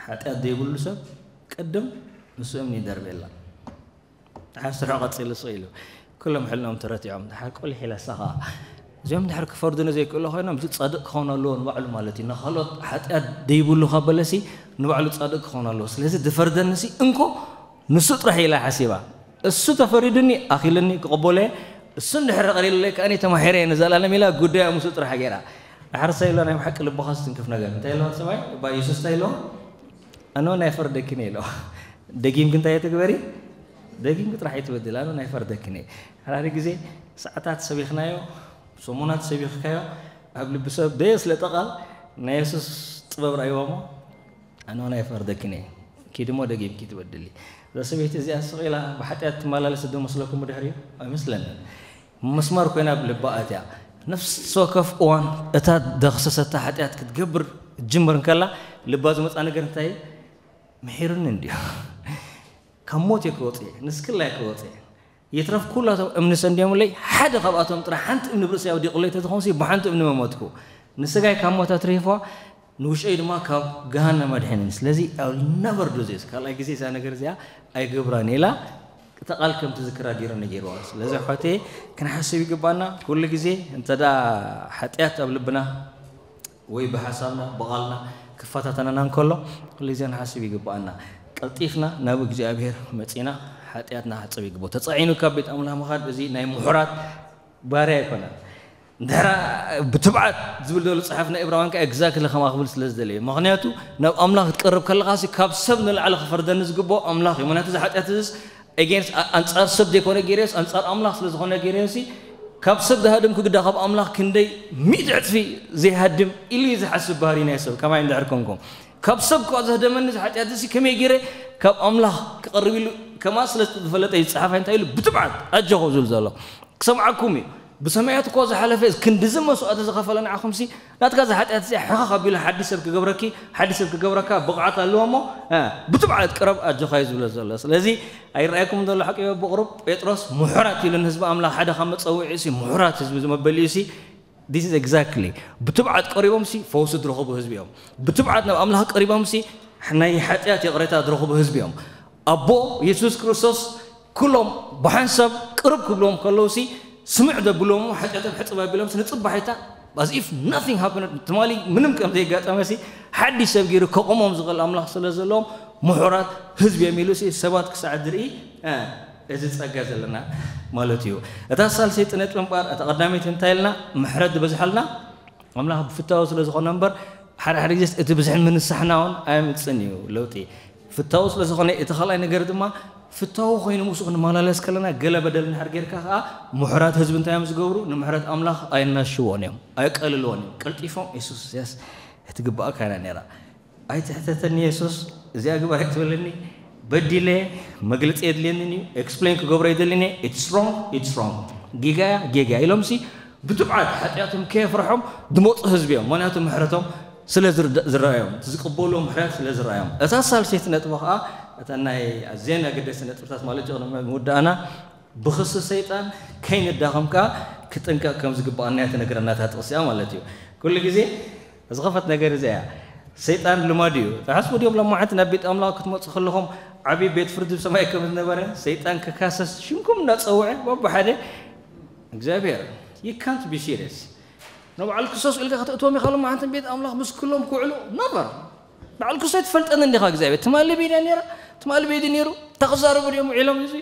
ሓጢኣት ዘይብሉ ሰብ ቅድም ንሱ እምኒ ይደርቤላ። ደሓር ስርሑ ቀጺሉ ስቕ ኢሉ። ኩሎም ሕልናኦም ተረቲዖም። ደሓር ቆሊሕ ኢላ እሳ ኸኣ። እዚኦም ድሕር ክፈርዱኒ ዘይክእሉ ኮይኖም፣ እዚ ጻድቕ ክኸውን ኣለዎ ንባዕሉ ማለት እዩ። ንኻልኦት ሓጢኣት ዘይብሉ ካብ በለሲ ንባዕሉ ጻድቕ ክኸውን ኣለዎ። ስለዚ ዝፈርደኒሲ እንኮ ንሱ ጥራሕ ኢላ ሓሲባ። እሱ ተፈሪዱኒ ኣኺሉኒ ክቕበሎ እየ። እሱ እንድሕር ቀሪሉለይ ከኣ ተማሒረ እየ ንዘለኣለም ኢላ ጉዳያ ምስኡ ጥራሕ ገይራ። ድሓር እሳ ኢሎ ናይ ብሓቂ ልብኻ ዝትንክፍ ነገር። እንታይ ኢለዋ እቲ ሰብኣይ? እባ የሱስ እንታይ ኢለዋ? ኣነ እውን ኣይፈርደክን እየ ኢለዋ። ደጊምኪ እንታይ ኣይትግበሪ? ደጊምኪ ጥራሕ ኣይትበድሊ። ኣነ እውን ኣይፈርደክን እየ። ሓዳሪ ግዜ ሰዓታት ሰቢኽናዮ፣ ሰሙናት ሰቢኽካዮ፣ ኣብ ልቢ ሰብ ደየ ስለ ጠቓል ናይ የሱስ ጥበብ ረኣይዎ እሞ ኣነ እውን ኣይፈርደክን እየ። ኪዲ እሞ ደጊምኪ ትበድሊ። እዛ ሰበይቲ እዚኣ ስቕ ኢላ ብሓጢኣት ትመላለስ ዶ መስለኩም ብድሕሪኡ? ኣይመስለንን። መስመር ኮይና ኣብ ልባ ኣትያ። ነፍሲ ወከፍ እዋን እታ ዘኽሰሰታ ሓጢኣት ክትገብር ትጅምር እንከላ ልባ ዝመጻ ነገር እንታይ እዩ? ምሒሩኒ እንድዩ። ካብ ሞት እየ ክወጽእ እየ፣ ንስክላ እየ ክወጽእ እየ። ይትረፍ ኩላቶም እምኒ ሰንድዮምለይ፣ ሓደ ካብኣቶም ጥራሕ ሓንቲ እምኒ ብርእሰይ ኣውዲቑለይ ተዝኾንሲ ብሓንቲ እምኒ መሞትኩ። ንስጋይ ካብ ሞት ኣትሪፍዋ፣ ንውሽጠይ ድማ ካብ ገሃነም ኣድሒኑኒ። ስለዚ I will never do this። ካልኣይ ግዜ እዛ ነገር እዚኣ ኣይገብራን ኢላ እታ ቃል ከም ትዝክራ ገይሩ ነጊርዋ። ስለዚ ኣሕዋተይ ክንሓስብ ይግባና። ኩሉ ግዜ እንተ ደኣ ሓጢኣት ኣብ ልብና ወይ ብሓሳብና ብቓልና ክፈታተነና እንከሎ ኩሉ ግዜ ንሓስብ ይግባኣና። ቀልጢፍና ናብ እግዚኣብሔር መጺና ሓጢኣትና ሓጸብ ይግብኦ። ተጻዒኑ ካብ ቤት ኣምላኽ ምኻድ እዚ ናይ ምሑራት ባርያ ኣይኮነን። እንድሕራ ብትብዓት ዝብል ዘሎ ጽሓፍ ናይ እብራውያን ከኣ exactly ከምኣ ክብል ስለ ዝደለየ። ምኽንያቱ ናብ ኣምላኽ ክትቀርብ ከለኻሲ ካብ ሰብ ንላዕሊ ክፈርደኒ ዝግብኦ ኣምላኽ እዩ። ምኽንያቱ እዚ ሓጢኣት እዚስ against፣ ኣ-፣ ኣንጻር ሰብ ዘይኮነ ገይረዮስ ኣንጻር ኣምላኽ ስለ ዝኾነ ገይረዮሲ ካብ ሰብ ዝሃድም ክግዳ ካብ ኣምላኽ ክንደይ ሚእቲ ዕጽፊ ዘይሃድም ኢሉ እዩ ዝሓስብ ባህሪ ናይ ሰብ። ከማይ እንድሕር ኮንኩም ካብ ሰብ እኳ ዘህደመኒ እዚ ሓጢኣት እዚ ከመይ ገይረ ካብ ኣምላኽ ክቐርብ ኢሉ ከማ ስለ ዝፈለጠ እዩ ዝጸሓፋ። እንታይ ኢሉ? ብትብዓት ኣጆኹ ዝብል ዘሎ ክሰምዓኩም እዩ። ብሰማያት እኮ ዝሓለፈ ክንድዚ መስዋእቲ ዝኸፈለ ንዓኹምሲ ናትካ እዚ ሓጢኣት እዚ ሕኸኽ ኣቢሉ ሓድሽ ሰብ ክገብረኪ ሓድሽ ሰብ ክገብረካ ብቕዓት ኣለዎ እሞ፣ እ፣ ብትብዓት ቅረብ ኣጆኻ እዩ ዝብሎ ዘሎ። ስለዚ ኣይረኣየኩም ዘሎ ሓቂ በብቕሩብ ጴጥሮስ ምሑራት ኢሉ ንህዝቢ ኣምላኽ ሓደ ካብ መጸውዒ እሲ ምሑራት ህዝቢ ዝመበሊ እሲ this is exactly ብትብዓት ቀሪቦም ሲ ፈውሲ ዝረኽቡ ህዝቢ እዮም። ብትብዓት ናብ ኣምላኽ ቀሪቦም ሲ ናይ ሓጢኣት ይቕሬታ ዝረኽቡ ህዝቢ እዮም። ኣቦ የሱስ ክርስቶስ ኩሎም ብሓንሳብ ቅርብ ክብሎም ከለዉ ሲ ስምዕ ዘብሎም ሓጢኣቶም ሕጽብ ኣቢሎም ሲ ንጽባሒታ as if nothing happened ትማሊ ምንም ከም ዘይጋጠመ ሲ ሓድሽ ሰብ ገይሩ ከቆሞም ዝኽእል ኣምላኽ ስለ ዘለዎም ምሑራት ህዝቢ እዮም ኢሉ ሲ ሰባት ክሳዕ ዝርኢ፣ እ፣ እዚ ጸጋ ዘለና ማለት እዩ። እታ ሳልሰይቲ ነጥቢ እምበኣር እታ ቀዳመይቲ እንታይ ኢልና? ምሕረት ዝበዝሓልና ኣምላኽ ብፍታው ስለ ዝኾነ እምበር ሓደ ሓደ ግዜ እቲ ብዝሕን ምንሳሕና እውን ኣየምጽን እዩ ለውጢ። ፍታው ስለ ዝኾነ እቲ ካልኣይ ነገር ድማ ፍታው ኮይኑ ምስኡ ክንመላለስ ከለና ገለ በደል እንድሕር ጌርካ ከኣ ምሑራት ህዝቢ እንታይ እዮም ዝገብሩ? ንምሕረት ኣምላኽ ኣየናሽዎን እዮም፣ ኣየቀልልዎን እዮም። ቀልጢፎም የሱስ ያስ እቲ ግባኣካ ኢና ነራ ኣይትሕተተኒ የሱስ፣ እዚኣ ግበር ኣይትበለኒ፣ በዲለ፣ መግለጺ የድልየንን እዩ፣ ኤክስፕሌን ክገብሮ ይደልን እየ፣ it's wrong, it's wrong፣ ጌጋያ ጌጋያ ኢሎምሲ ብትብዓት ሓጢኣቶም ከየፍርሖም ዝመፁ ህዝቢ እዮም። ምክንያቱ ምሕረቶም ስለ ዝርዳ-፣ ዝረኣዮም፣ እቲ ዝቅበልዎ ምሕረት ስለ ዝረኣዮም። እታ ሳልሰይቲ ነጥቢ ከዓ እታ ናይ ኣዝየን ኣገደስቲ ነጥብታት ማለት እዩ። ቅድሚ ምውዳእና ብኽሲ ሰይጣን ከይንዳኸም ከዓ ክጥንቀቕ ከም ዝግባኣና እያ ትነግረና እታ ጥቕሲ እያ ማለት እዩ። ኩሉ ግዜ ዝኸፈት ነገር እዚኣ እያ። ሰይጣን ልማዱ እዩ። ትሓስቡ ድዮም ሎማዓንቲ ናብ ቤት ኣምላኽ ክትመፁ ከለኹም ዓብዪ ቤት ፍርዲ ብሰማይ ከም ዝነበረ ሰይጣን ክካሰስ ሽምኩም እናፀውዐ በብሓደ እግዚኣብሔር you can't be serious። ንበዓል ክርስቶስ ኢልካ ከተእትዎም ኢኻ ሎማዓንቲ ቤት ኣምላኽ ምስ ኩሎም ክውዕሉ ነበር። በዓል ክርስቶስ ትፈልጠኒ እንዲኻ እግዚኣብሔር። ትማሊ ቤድያ ነይራ፣ ትማሊ ቤዲ ነይሩ፣ ተኽዛረቡ ድዮም ውዒሎም እዚ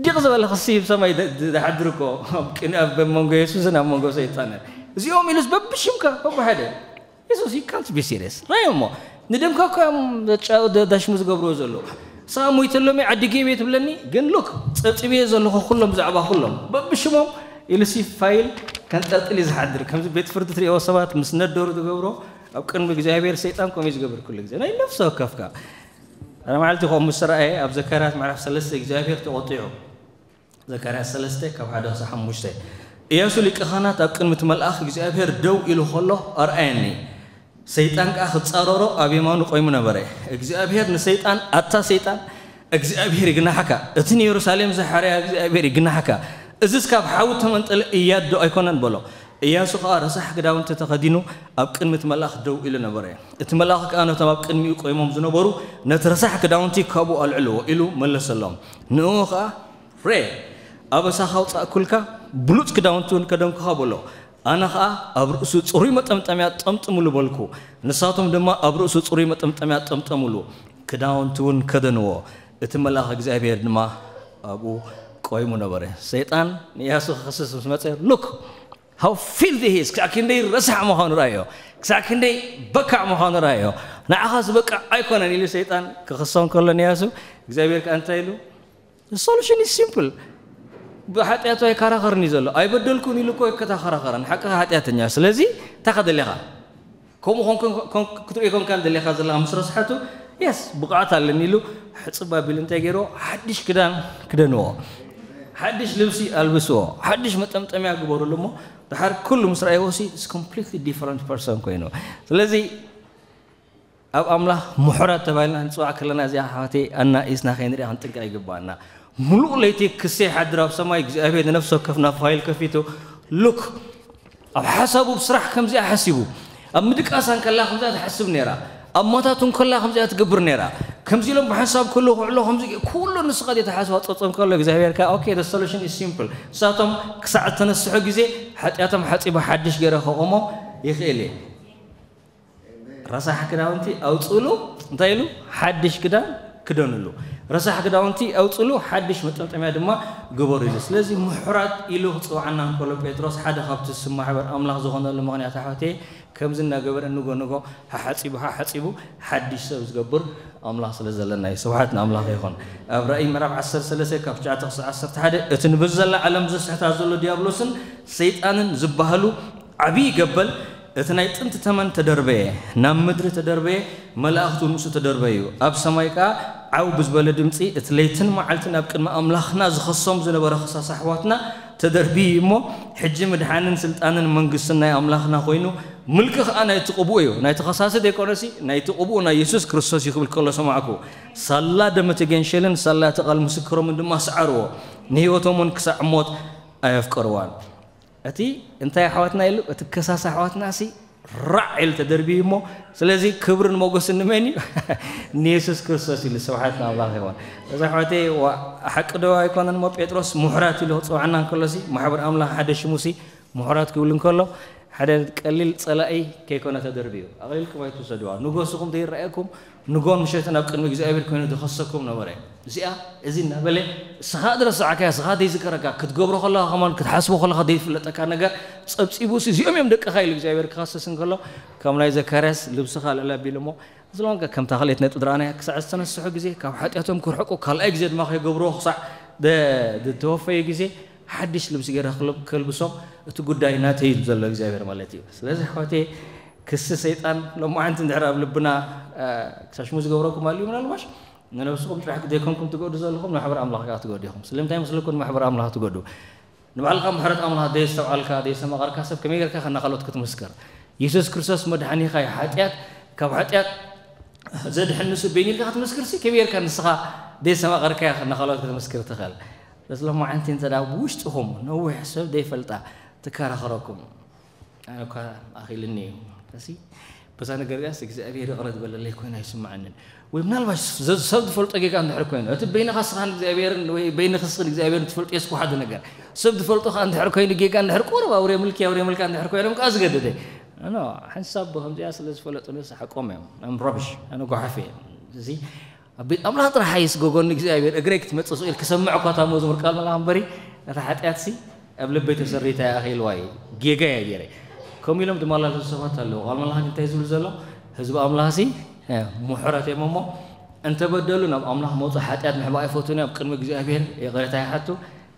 ዲቕ ዝበለ ክሲ ብሰማይ ደ-፣ ደ-፣ ደሓድር እኮ ኣብ ቅን-፣ ኣብ መንጎ የሱስን ኣብ መንጎ ሰይጣንን። እዚኦም ኢሉስ በብሽምካ በብሓደ። የሱስ you can't be serious። ራእዮ እሞ ንደምካ እኮ እዮም ጫ-፣ ደ-፣ ዳሽሙ ዝገብርዎ ዘለዉ። ሰኣ ሞይተሎም እየ፣ ዓዲገ እየ ትብለኒ፣ ግን ሉክ፣ ጸብጺበዮ ዘለኹ ኩሎም ብዛዕባ ኩሎም። በብሽሞም ኢሉ ሲ ፋይል ከንጠልጥል እዩ ዝሓድር። ከምዚ ቤት ፍርዲ ትሪእዎ ሰባት ምስ ነደሩ ዝገብሮ ኣብ ቅድሚ እግዚኣብሔር ሰይጣን ከምኡ እዩ ዝገብር ኩሉ ግዜ። ናይ ነፍሲ ወከፍካ ሓደ መዓልቲ ከምኡ ምስ ረኣየ ኣብ ዘካርያስ ምዕራፍ ሰለስተ እግዚኣብሔር ተቖጢዑ። ዘካርያስ ሰለስተ ካብ ሓደ ክሳብ ሓሙሽተ። እያሱ ሊቀ ካህናት ኣብ ቅድሚ እቲ መልኣኽ እግዚኣብሔር ደው ኢሉ ከሎ ኣርኣየኒ። ሰይጣን ከኣ ክጻረሮ ኣብ የማኑ ቆይሙ ነበረ። እግዚኣብሔር ንሰይጣን፣ ኣታ ሰይጣን፣ እግዚኣብሔር ይግናሕካ፣ እቲ ንየሩሳሌም ዝሓረያ እግዚኣብሔር ይግናሕካ፣ እዝስ ካብ ሓዊ ተመንጠለ እያት ዶ ኣይኮነን በሎ። እያሱ ከኣ ረሳሕ ክዳውንቲ ተኸዲኑ ኣብ ቅድሚ እቲ መልኣኽ ደው ኢሉ ነበረ። እቲ መልኣኽ ከኣ ነቶም ኣብ ቅድሚኡ ቆይሞም ዝነበሩ ነቲ ረሳሕ ክዳውንቲ ካብኡ ኣልዕልዎ ኢሉ መለሰሎም። ንእኡ ከኣ ሬ ኣበሳኻ ኣውጻእኩልካ፣ ብሉጽ ክዳውንቲ እውን ከደንኩኻ በሎ። ኣነ ኸኣ ኣብ ርእሱ ጽሩይ መጠምጠምያ ጠምጥሙሉ በልኩ። ንሳቶም ድማ ኣብ ርእሱ ጽሩይ መጠምጠምያ ጠምጠሙሉ፣ ክዳውንቲ እውን ከደንዎ። እቲ መልኣኽ እግዚኣብሔር ድማ ኣብኡ ቆይሙ ነበረ። ሰይጣን ንእያሱ ክኸስስ ምስ መጸ፣ ሉክ ሃው ፊልቲ ሂስ፣ ክሳዕ ክንደይ ረሳሕ ምዃኑ ረኣዮ፣ ክሳዕ ክንደይ በካዕ ምዃኑ ረኣዮ። ንዓኻ ዝበቅዕ ኣይኮነን ኢሉ ሰይጣን ክኸሶ እንከሎ ንእያሱ እግዚኣብሔር ከኣ እንታይ ኢሉ? The solution is simple። ብሓጢኣቱ ኣይከራኸርን እዩ ዘሎ። ኣይበደልኩን ኢሉ እኮ ኣይከተኸራኸረን። ሓቂ ሓጢኣተኛ። ስለዚ እንታይ ከደሊኻ? ከምኡ ኮንኩ- ኮን- ክትሪኦ ኮንካ ደሊኻ ዘለኻ ምስ ረስሓቱ፣ የስ ብቕዓት ኣለኒ ኢሉ ሕጽብ ኣቢሉ እንታይ ገይርዎ? ሓድሽ ክዳን ክደንዎ፣ ሓድሽ ልብሲ ኣልብስዎ፣ ሓድሽ መጠምጠምያ ግበሩሉ እሞ ድሓር ኩሉ ምስ ረኣይዎ ሲ completely different person ኮይኑ። ስለዚ ኣብ ኣምላኽ ምሑራት ተባሂልና ንጽዋዕ ከለና እዚኣ ሓዋተይ ኣናኢስና ከይንሪኣ ክንጥንቀቕ ይግባኣና። ሙሉእ ለይቲ ክሴ ሓድር ኣብ ሰማይ እግዚኣብሔር ንነፍሲ ወከፍና ፋይል ከፊቱ ሉክ ኣብ ሓሳቡ ብስራሕ ከምዚኣ ሓሲቡ ኣብ ምድቃሳ እንከላ ከምዚኣ ትሓስብ ነይራ ኣብ ሞታቱ እንከላ ከምዚኣ ትገብር ነይራ ከምዚ ኢሎም ብሓንሳብ ከለዉ ክዕሎ ከምዚ ኩሉ ንስኻ ደ ተሓስባ ጸጸም ከሎ እግዚኣብሔር ከ okay the solution is simple ንሳቶም ክሳዕ እተነስሑ ግዜ ሓጢኣቶም ሓጺቡ ሓድሽ ገይረ ከቆሞ ይኽእል እየ ረሳሕ ክዳውንቲ ኣውፅእሉ እንታይ ኢሉ ሓድሽ ክዳን ክደንሉ ረሳሕ ክዳውንቲ ኣውፅእሉ ሓድሽ መጠምጠሚያ ድማ ግበሩ ኢሉ ስለዚ ምሑራት ኢሉ ክፅውዓና እንከሎ ጴጥሮስ ሓደ ካብቲ ስም ማሕበር ኣምላኽ ዝኾነሉ ምኽንያት ኣሕዋተየ ከምዚ እናገበረ ንጎ ንጎ ሓሓፂቡ ሓሓፂቡ ሓድሽ ሰብ ዝገብር ኣምላኽ ስለ ዘለና እዩ ስብሓት ንኣምላኽ ይኹን ኣብ ራእይ ምዕራፍ ዓሰርተ ሰለስተ ካብ ትሽዓተ ክሳብ ዓሰርተ ሓደ እቲ ንብዘላ ዓለም ዘስሕታ ዘሎ ዲያብሎስን ሰይጣንን ዝበሃሉ ዓብዪ ገበል እቲ ናይ ጥንቲ ተመን ተደርበየ፣ ናብ ምድሪ ተደርበየ፣ መላእኽቱ ንሱ ተደርበዩ። ኣብ ሰማይ ከኣ ዓው ብዝበለ ድምጺ እቲ ለይትን መዓልትን ኣብ ቅድሚ ኣምላኽና ዝኸሶም ዝነበረ ኽሳስ ኣሕዋትና ተደርብዩ እዩ እሞ፣ ሕጂ ምድሓንን ስልጣንን መንግስትን ናይ ኣምላኽና ኮይኑ፣ ምልኪ ኸኣ ናይቲ ቅቡእ እዩ። ናይቲ ኸሳሲ ደይኮነሲ፣ ናይቲ ቅቡእ ናይ የሱስ ክርስቶስ እዩ ክብል ከሎ ሰማዕኩ። ሳላ ደም እቲ ገንሸልን ሳላ እቲ ቓል ምስክሮምን ድማ ሰዓርዎ፣ ንህይወቶም እውን ክሳዕ ሞት ኣየፍቀርዋን። እቲ እንታይ ኣሕዋትና ኢሉ እቲ ከሳሲ ኣሕዋትና ሲ ራዕ ኢሉ ተደርቢዩ እሞ ስለዚ ክብርን ሞገስን ንመን እዩ ንየሱስ ክርስቶስ ኢሉ ስብሓት ንኣምላኽ ይኹን እዚ ኣሕዋተይ ሓቂ ዶ ኣይኮነን እሞ ጴጥሮስ ምሑራት ኢሉ ክፅውዓና እንከሎ ሲ ማሕበር ኣምላኽ ሓደ ሽሙ ሲ ምሑራት ክብል እንከሎ ሓደ ቀሊል ፀላኢ ከይኮነ ተደርቢዩ ኣቕሊልኩም ኣይትውሰድዋ ንጎስኹም ዘይረኣየኩም ንጎን ምሸትን ኣብ ቅድሚ እግዚኣብሔር ኮይኑ ዝኸሰኩም ነበረ እዚኣ እዚ እናበለ እስኻ ድረስዓካያ እስኻ ዘይዝከረካ ክትገብሮ ከለኻ ከማን ክትሓስቦ ከለኻ ዘይፍለጠካ ነገር ጸብጺቡ እዚኦም እዮም ደቅኻ ኢሉ እግዚኣብሔር ክኸስስ እንከሎ ከም ናይ ዘካርያስ ልብስኻ ልዕል ኣቢሉ እሞ ዝለንከ ከምታ ካልኤት ነጥቢ ድረኣናያ ክሳዕ ዝተነስሑ ግዜ ካብ ሓጢኣቶም ክርሕቁ ካልኣይ ግዜ ድማ ከይገብርዎ ክሳዕ ዝተወፈዩ ግዜ ሓድሽ ልብሲ ገይረ ከልብሶም እቲ ጉዳይ ናተይ እዩ ዘሎ እግዚኣብሔር ማለት እዩ ስለዚ ኣሕዋተይ ክሲ ሰይጣን ሎማዓንቲ እንድሕር ኣብ ልብና ክሳሽሙ ዝገብረኩም ኣልዩ ምናልባሽ ንነብስኹም ጥራሕ ዘይኮንኩም ትገዱ ዘለኹም ንማሕበር ኣምላኽ ከዓ ትገዱ ኢኹም ስለምንታይ መስለኩም ንማሕበር ኣምላኽ ትገዱ ንባዕልኻ ምሕረት ኣምላኽ ዘይስተውዓልካ ዘይሰማቐርካ ሰብ ከመይ ጌርካ ከናኻሎት ክትምስክር የሱስ ክርስቶስ መድሓኒኻ እዩ ሓጢኣት ካብ ሓጢኣት ዘድሕን ንሱ በይኑ ኢልካ ክትምስክር ሲ ከመይ ጌርካ ንስኻ ዘይሰማቐርካያ ከናኻሎት ክትምስክር ትኽእል ስለዚ ሎማዓንቲ እንተ ብውሽጥኹም ነዊሕ ሰብ ዘይፈልጣ ትከራኸረኩም ኣነ እኳ ኣኺልኒ እዩ ሲ በዛ ነገር እዚኣስ እግዚኣብሔር ይቕረ ዝበለለይ ኮይኑ ኣይስምዓንን ወይ ምናልባሽ ሰብ ዝፈልጦ ጌጋ እንድሕር ኮይኑ እቲ በይንኻ ስኻን እግዚኣብሔርን ወይ በይንኺ ስኽን እግዚኣብሔርን ትፈልጦ የስኩ ሓደ ነገር ሰብ ዝፈልጦ ከዓ እንድሕር ኮይኑ ጌጋ እንድሕር ቁሩብ ኣውሬ ምልኪ ኣውሬ ምልካ እንድሕር ኮይኖም ከዓ ዝገደደ ሓንሳብ ብከምዚኣ ስለ ዝፈለጡ ንስ ሓቆም እዮም ኣም ረብሽ ኣነ ጓሓፍ እየ እዚ ኣብ ቤት ኣምላኽ ጥራሕ ኣይስጎጎኒ እግዚኣብሔር እግረይ ክትመጽእ ስቕ ኢል ክሰምዕ እኳ እታ መዝሙር ቃል መልኣኽ እምበሪ እታ ሓጢኣትሲ ኣብ ልበይ ተሰሪታ እያ ኣኺልዋ እዩ ጌጋ እያ ገይረ ከምኡ ኢሎም ዝመላለሱ ሰባት ኣለዉ ቃል መልኣኽ እንታይ ዝብል ዘሎ ህዝቢ ኣምላኽሲ ምሑረት እዮም እሞ እንተበደሉ ናብ ኣምላኽ መፁ ሓጢኣት ምሕባእ ኣይፈቱን ኣብ ቅድሚ እግዚኣብሔር ይቕሬታ ይሓቱ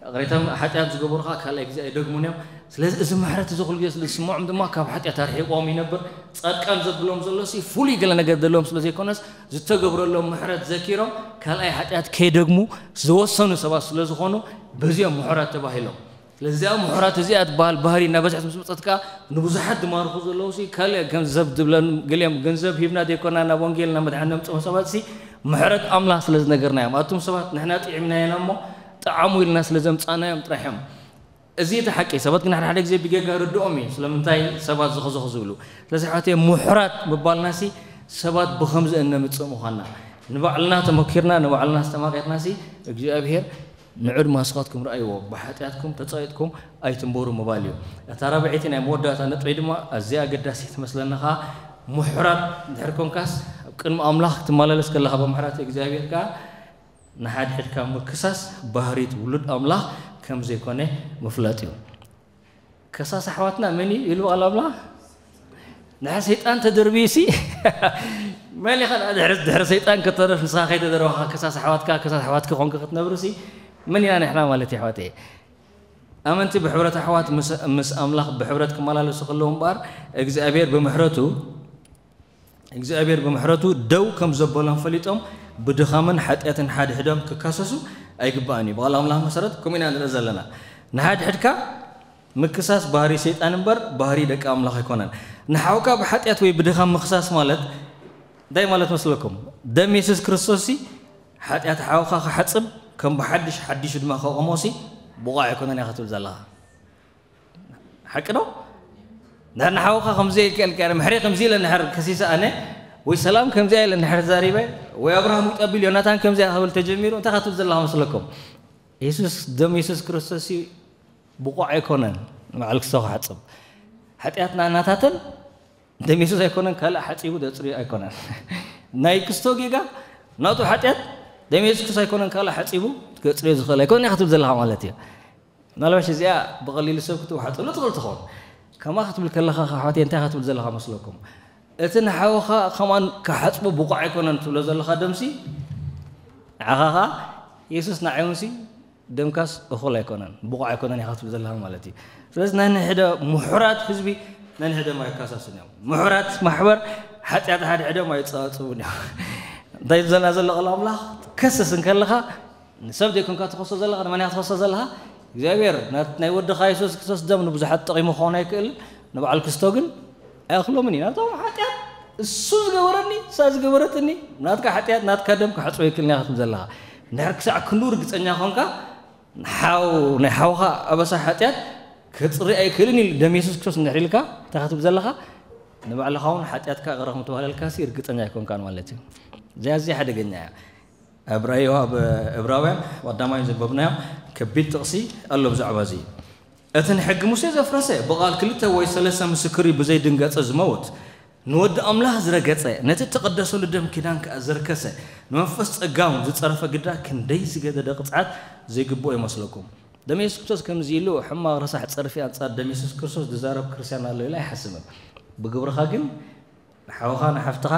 ቅሬታ ሓጢኣት ዝገበሩ ከዓ ካልኣይ ግዜ ኣይደግሙን እዮም። ስለዚ እዚ ምሕረት እዚ ኩሉ ግዜ ስለ ዝስምዖም ድማ ካብ ሓጢኣት ኣርሒቆም ይነብር። ጻድቃን ዘብሎም ዘሎ ሲ ፍሉይ ገለ ነገር ዘለዎም ስለ ዘይኮነስ ዝተገብረሎም ምሕረት ዘኪሮም ካልኣይ ሓጢኣት ከይደግሙ ዝወሰኑ ሰባት ስለ ዝኾኑ በዚኦም ምሑራት ተባሂሎም። ስለዚ እዚኣ ምሑራት እዚኣ ትበሃል ባህሪ እናበዝሐት ምስ መጸት ከዓ ንብዙሓት ዝማርኹ ዘለዉ ሲ ካልእ ገንዘብ ዝብለን ገሊኦም ገንዘብ ሂብና ዘይኮና ናብ ወንጌል ናብ መድሓን ነምጽኦም ሰባት ሲ ምሕረት ኣምላኽ ስለ ዝነገርናዮም ኣቱም ሰባት ንሕና ጥዒምናየና እሞ ጠዓሙ ኢልና ስለ ዘምጻእናዮም ጥራሕ እዮም። እዚ እቲ ሓቂ ሰባት ግን ሓደ ሓደ ግዜ ብጌጋ ርድኦም እዩ ስለምንታይ ሰባት ዝኸዘኹ ዝብሉ። ስለዚ ሓወተይ ምሑራት ምባልናሲ ሰባት ብኸምዚ እነምጽእ ምዃንና ንባዕልና ተመኪርና ንባዕልና ዝተማቒርናሲ እግዚኣብሄር ንዑ ድማ ንስኻትኩም ረኣይዎ ብሓጢኣትኩም ተጸቒጥኩም ኣይትንበሩ ምባል እዩ። እታ ራብዐይቲ ናይ መወዳእታ ነጥቢ ድማ ኣዝያ ኣገዳሲት ትመስለኒ ኸዓ ምሑራት እንድሕር ኮንካስ ኣብ ቅድሚ ኣምላኽ ክትመላለስ ከለኻ ብምሕረት እግዚኣብሄር ከኣ ንሓድሕድካ ምክሳስ ባህሪት ውሉድ ኣምላኽ ከም ዘይኮነ ምፍላጥ እዩ። ከሳስ ኣሕዋትና መን እዩ ኢሉ ቃል ኣምላኽ? ንድሕሪ ሰይጣን ተደርብዩ ሲ መን ኢኻ ድሕሪ ሰይጣን ከተረፍ ንስኻ ከይተደረብኻ ከሳስ ኣሕዋትካ ከሳስ ኣሕዋትኪ ኮንክ ክትነብሩ ሲ መን ኢና ንሕና ማለት እዩ ኣሕዋተይ? ኣመንቲ ብሕብረት ኣሕዋት ምስ ኣምላኽ ብሕብረት ክመላለሱ ከለዉ እምበኣር እግዚኣብሔር ብምሕረቱ እግዚኣብሔር ብምሕረቱ ደው ከም ዘበሎም ፈሊጦም ብድኻምን ሓጢኣትን ሓድሕዶም ክካሰሱ ኣይግባእን እዩ። ብቓል ኣምላኽ መሰረት ከምኡ ኢና ንርኢ ዘለና። ንሓድሕድካ ምክሳስ ባህሪ ሰይጣን እምበር ባህሪ ደቂ ኣምላኽ ኣይኮነን። ንሓውካ ብሓጢኣት ወይ ብድኻም ምኽሳስ ማለት እንታይ ማለት መስለኩም? ደም የሱስ ክርስቶስ ሲ ሓጢኣት ሓውካ ክሓጽብ ከም ብሓድሽ ሓዲሹ ድማ ከቆሞ ሲ ብቑዕ ኣይኮነን ኢኻ ትብል ዘለኻ። ሓቂ ዶ? እንድሕር ንሓውኻ ከምዚ ኢልካ ኢልካ ምሕሬ ከምዚ ኢለ እንድሕር ከሲሰ ኣነ ወይ ሰላም ከምዚኣ ኢለ እንድሕር ተዛሪበ ወይ ኣብርሃም ጠቢል ዮናታን ከምዚኣ ክብል ተጀሚሩ እንታይ ካትብል ዘለኻ መስለኩም? የሱስ ደም የሱስ ክርስቶስ እዩ ብቑዕ ኣይኮነን ንበዓል ክስቶ ክሓጽብ። ሓጢኣትና ናታተን ደም የሱስ ኣይኮነን ካልእ ሓጺቡ ዘጽርዮ ኣይኮነን። ናይ ክስቶ ጌጋ ናቱ ሓጢኣት ደም የሱስ ክርስቶስ ኣይኮነን ካልእ ሓጺቡ ክጽርዮ ዝኽእል ኣይኮነን ኢኻ ትብል ዘለኻ ማለት እዩ። ምናልባሽ እዚኣ ብቐሊሉ ሰብ ክትውሓጠሉ ትኽእል ትኸውን። ከምኣ ክትብል ከለኻ ኣሕዋተይ እንታይ ኢኻ ትብል ዘለኻ መስለኩም? እቲ ንሓውኻ ከማን ክሓጽቦ ብቑዕ ኣይኮነን ትብሎ ዘለኻ ደምሲ ንዓኻ ኸኣ የሱስ ንዓይ እውንሲ ደምካስ እኹል ኣይኮነን ብቑዕ ኣይኮነን ኢኻ ትብል ዘለኻ ማለት እዩ። ስለዚ ነንሕደ ምሑራት ህዝቢ ነንሕደም ኣይካሳሱን እዮም። ምሑራት ማሕበር ሓጢኣት ሓድሕደም ኣይጸባጽቡን እዮም። እንታይ ዝብለና ዘሎ ቃል ኣምላኽ? ክትከስስ እንከለኻ ንሰብ ዘይኮንካ ትኸሶ ዘለኻ ንመን ኢኻ ትኸሶ ዘለኻ? እግዚኣብሔር ናይ ወድኻ የሱስ ክርስቶስ ደም ንብዙሓት ጠቒሙ ክኸውን ኣይክእልን ንበዓል ክስቶ ግን ኣይኣኽሎምን እዩ ናቶም ሓጢኣት እሱ ዝገበረኒ እሳ ዝገበረትኒ ናትካ ሓጢኣት ናትካ ደም ክሓፅቦ ኣይክእልን ኢኻ ትብል ዘለኻ እንድሕር ክሳዕ ክንዱ ርግፀኛ ኮንካ ሓው ናይ ሓውኻ ኣበሳ ሓጢኣት ክፅሪ ኣይክእልን ኢሉ ደም የሱስ ክርስቶስ እንድሕር ኢልካ እንታይ ክትብል ዘለኻ ንባዕልኻ እውን ሓጢኣትካ ቅረ ከም ተባህለልካ ሲ ርግፀኛ ኣይኮንካን ማለት እዩ እዚኣ ኣዝያ ሓደገኛ እያ ዕብራዮ ኣብ ዕብራውያን ቀዳማይ ዘንበብናዮ ከቢድ ጥቕሲ ኣሎ ብዛዕባ እዚ። እቲ ንሕጊ ሙሴ ዘፍረሰ ብቓል ክልተ ወይ ሰለስተ ምስክር እዩ ብዘይ ድንጋጸ ዝመውት ንወዲ ኣምላኽ ዝረገጸ ነቲ እተቐደሰሉ ደም ኪዳን ከኣ ዘርከሰ ንመንፈስ ጸጋም ዝጸረፈ ግዳ ክንደይ ዝገደደ ቅጽዓት ዘይግብኦ ይመስለኩም። ደም የሱስ ክርስቶስ ከምዚ ኢሉ ሕማቕ ረሳሕ ጸርፊ ኣንጻር ደም የሱስ ክርስቶስ ዝዛረብ ክርስትያን ኣሎ ኢለ ኣይሓስብን። ብግብርኻ ግን ንሓውኻ ንሓፍትኻ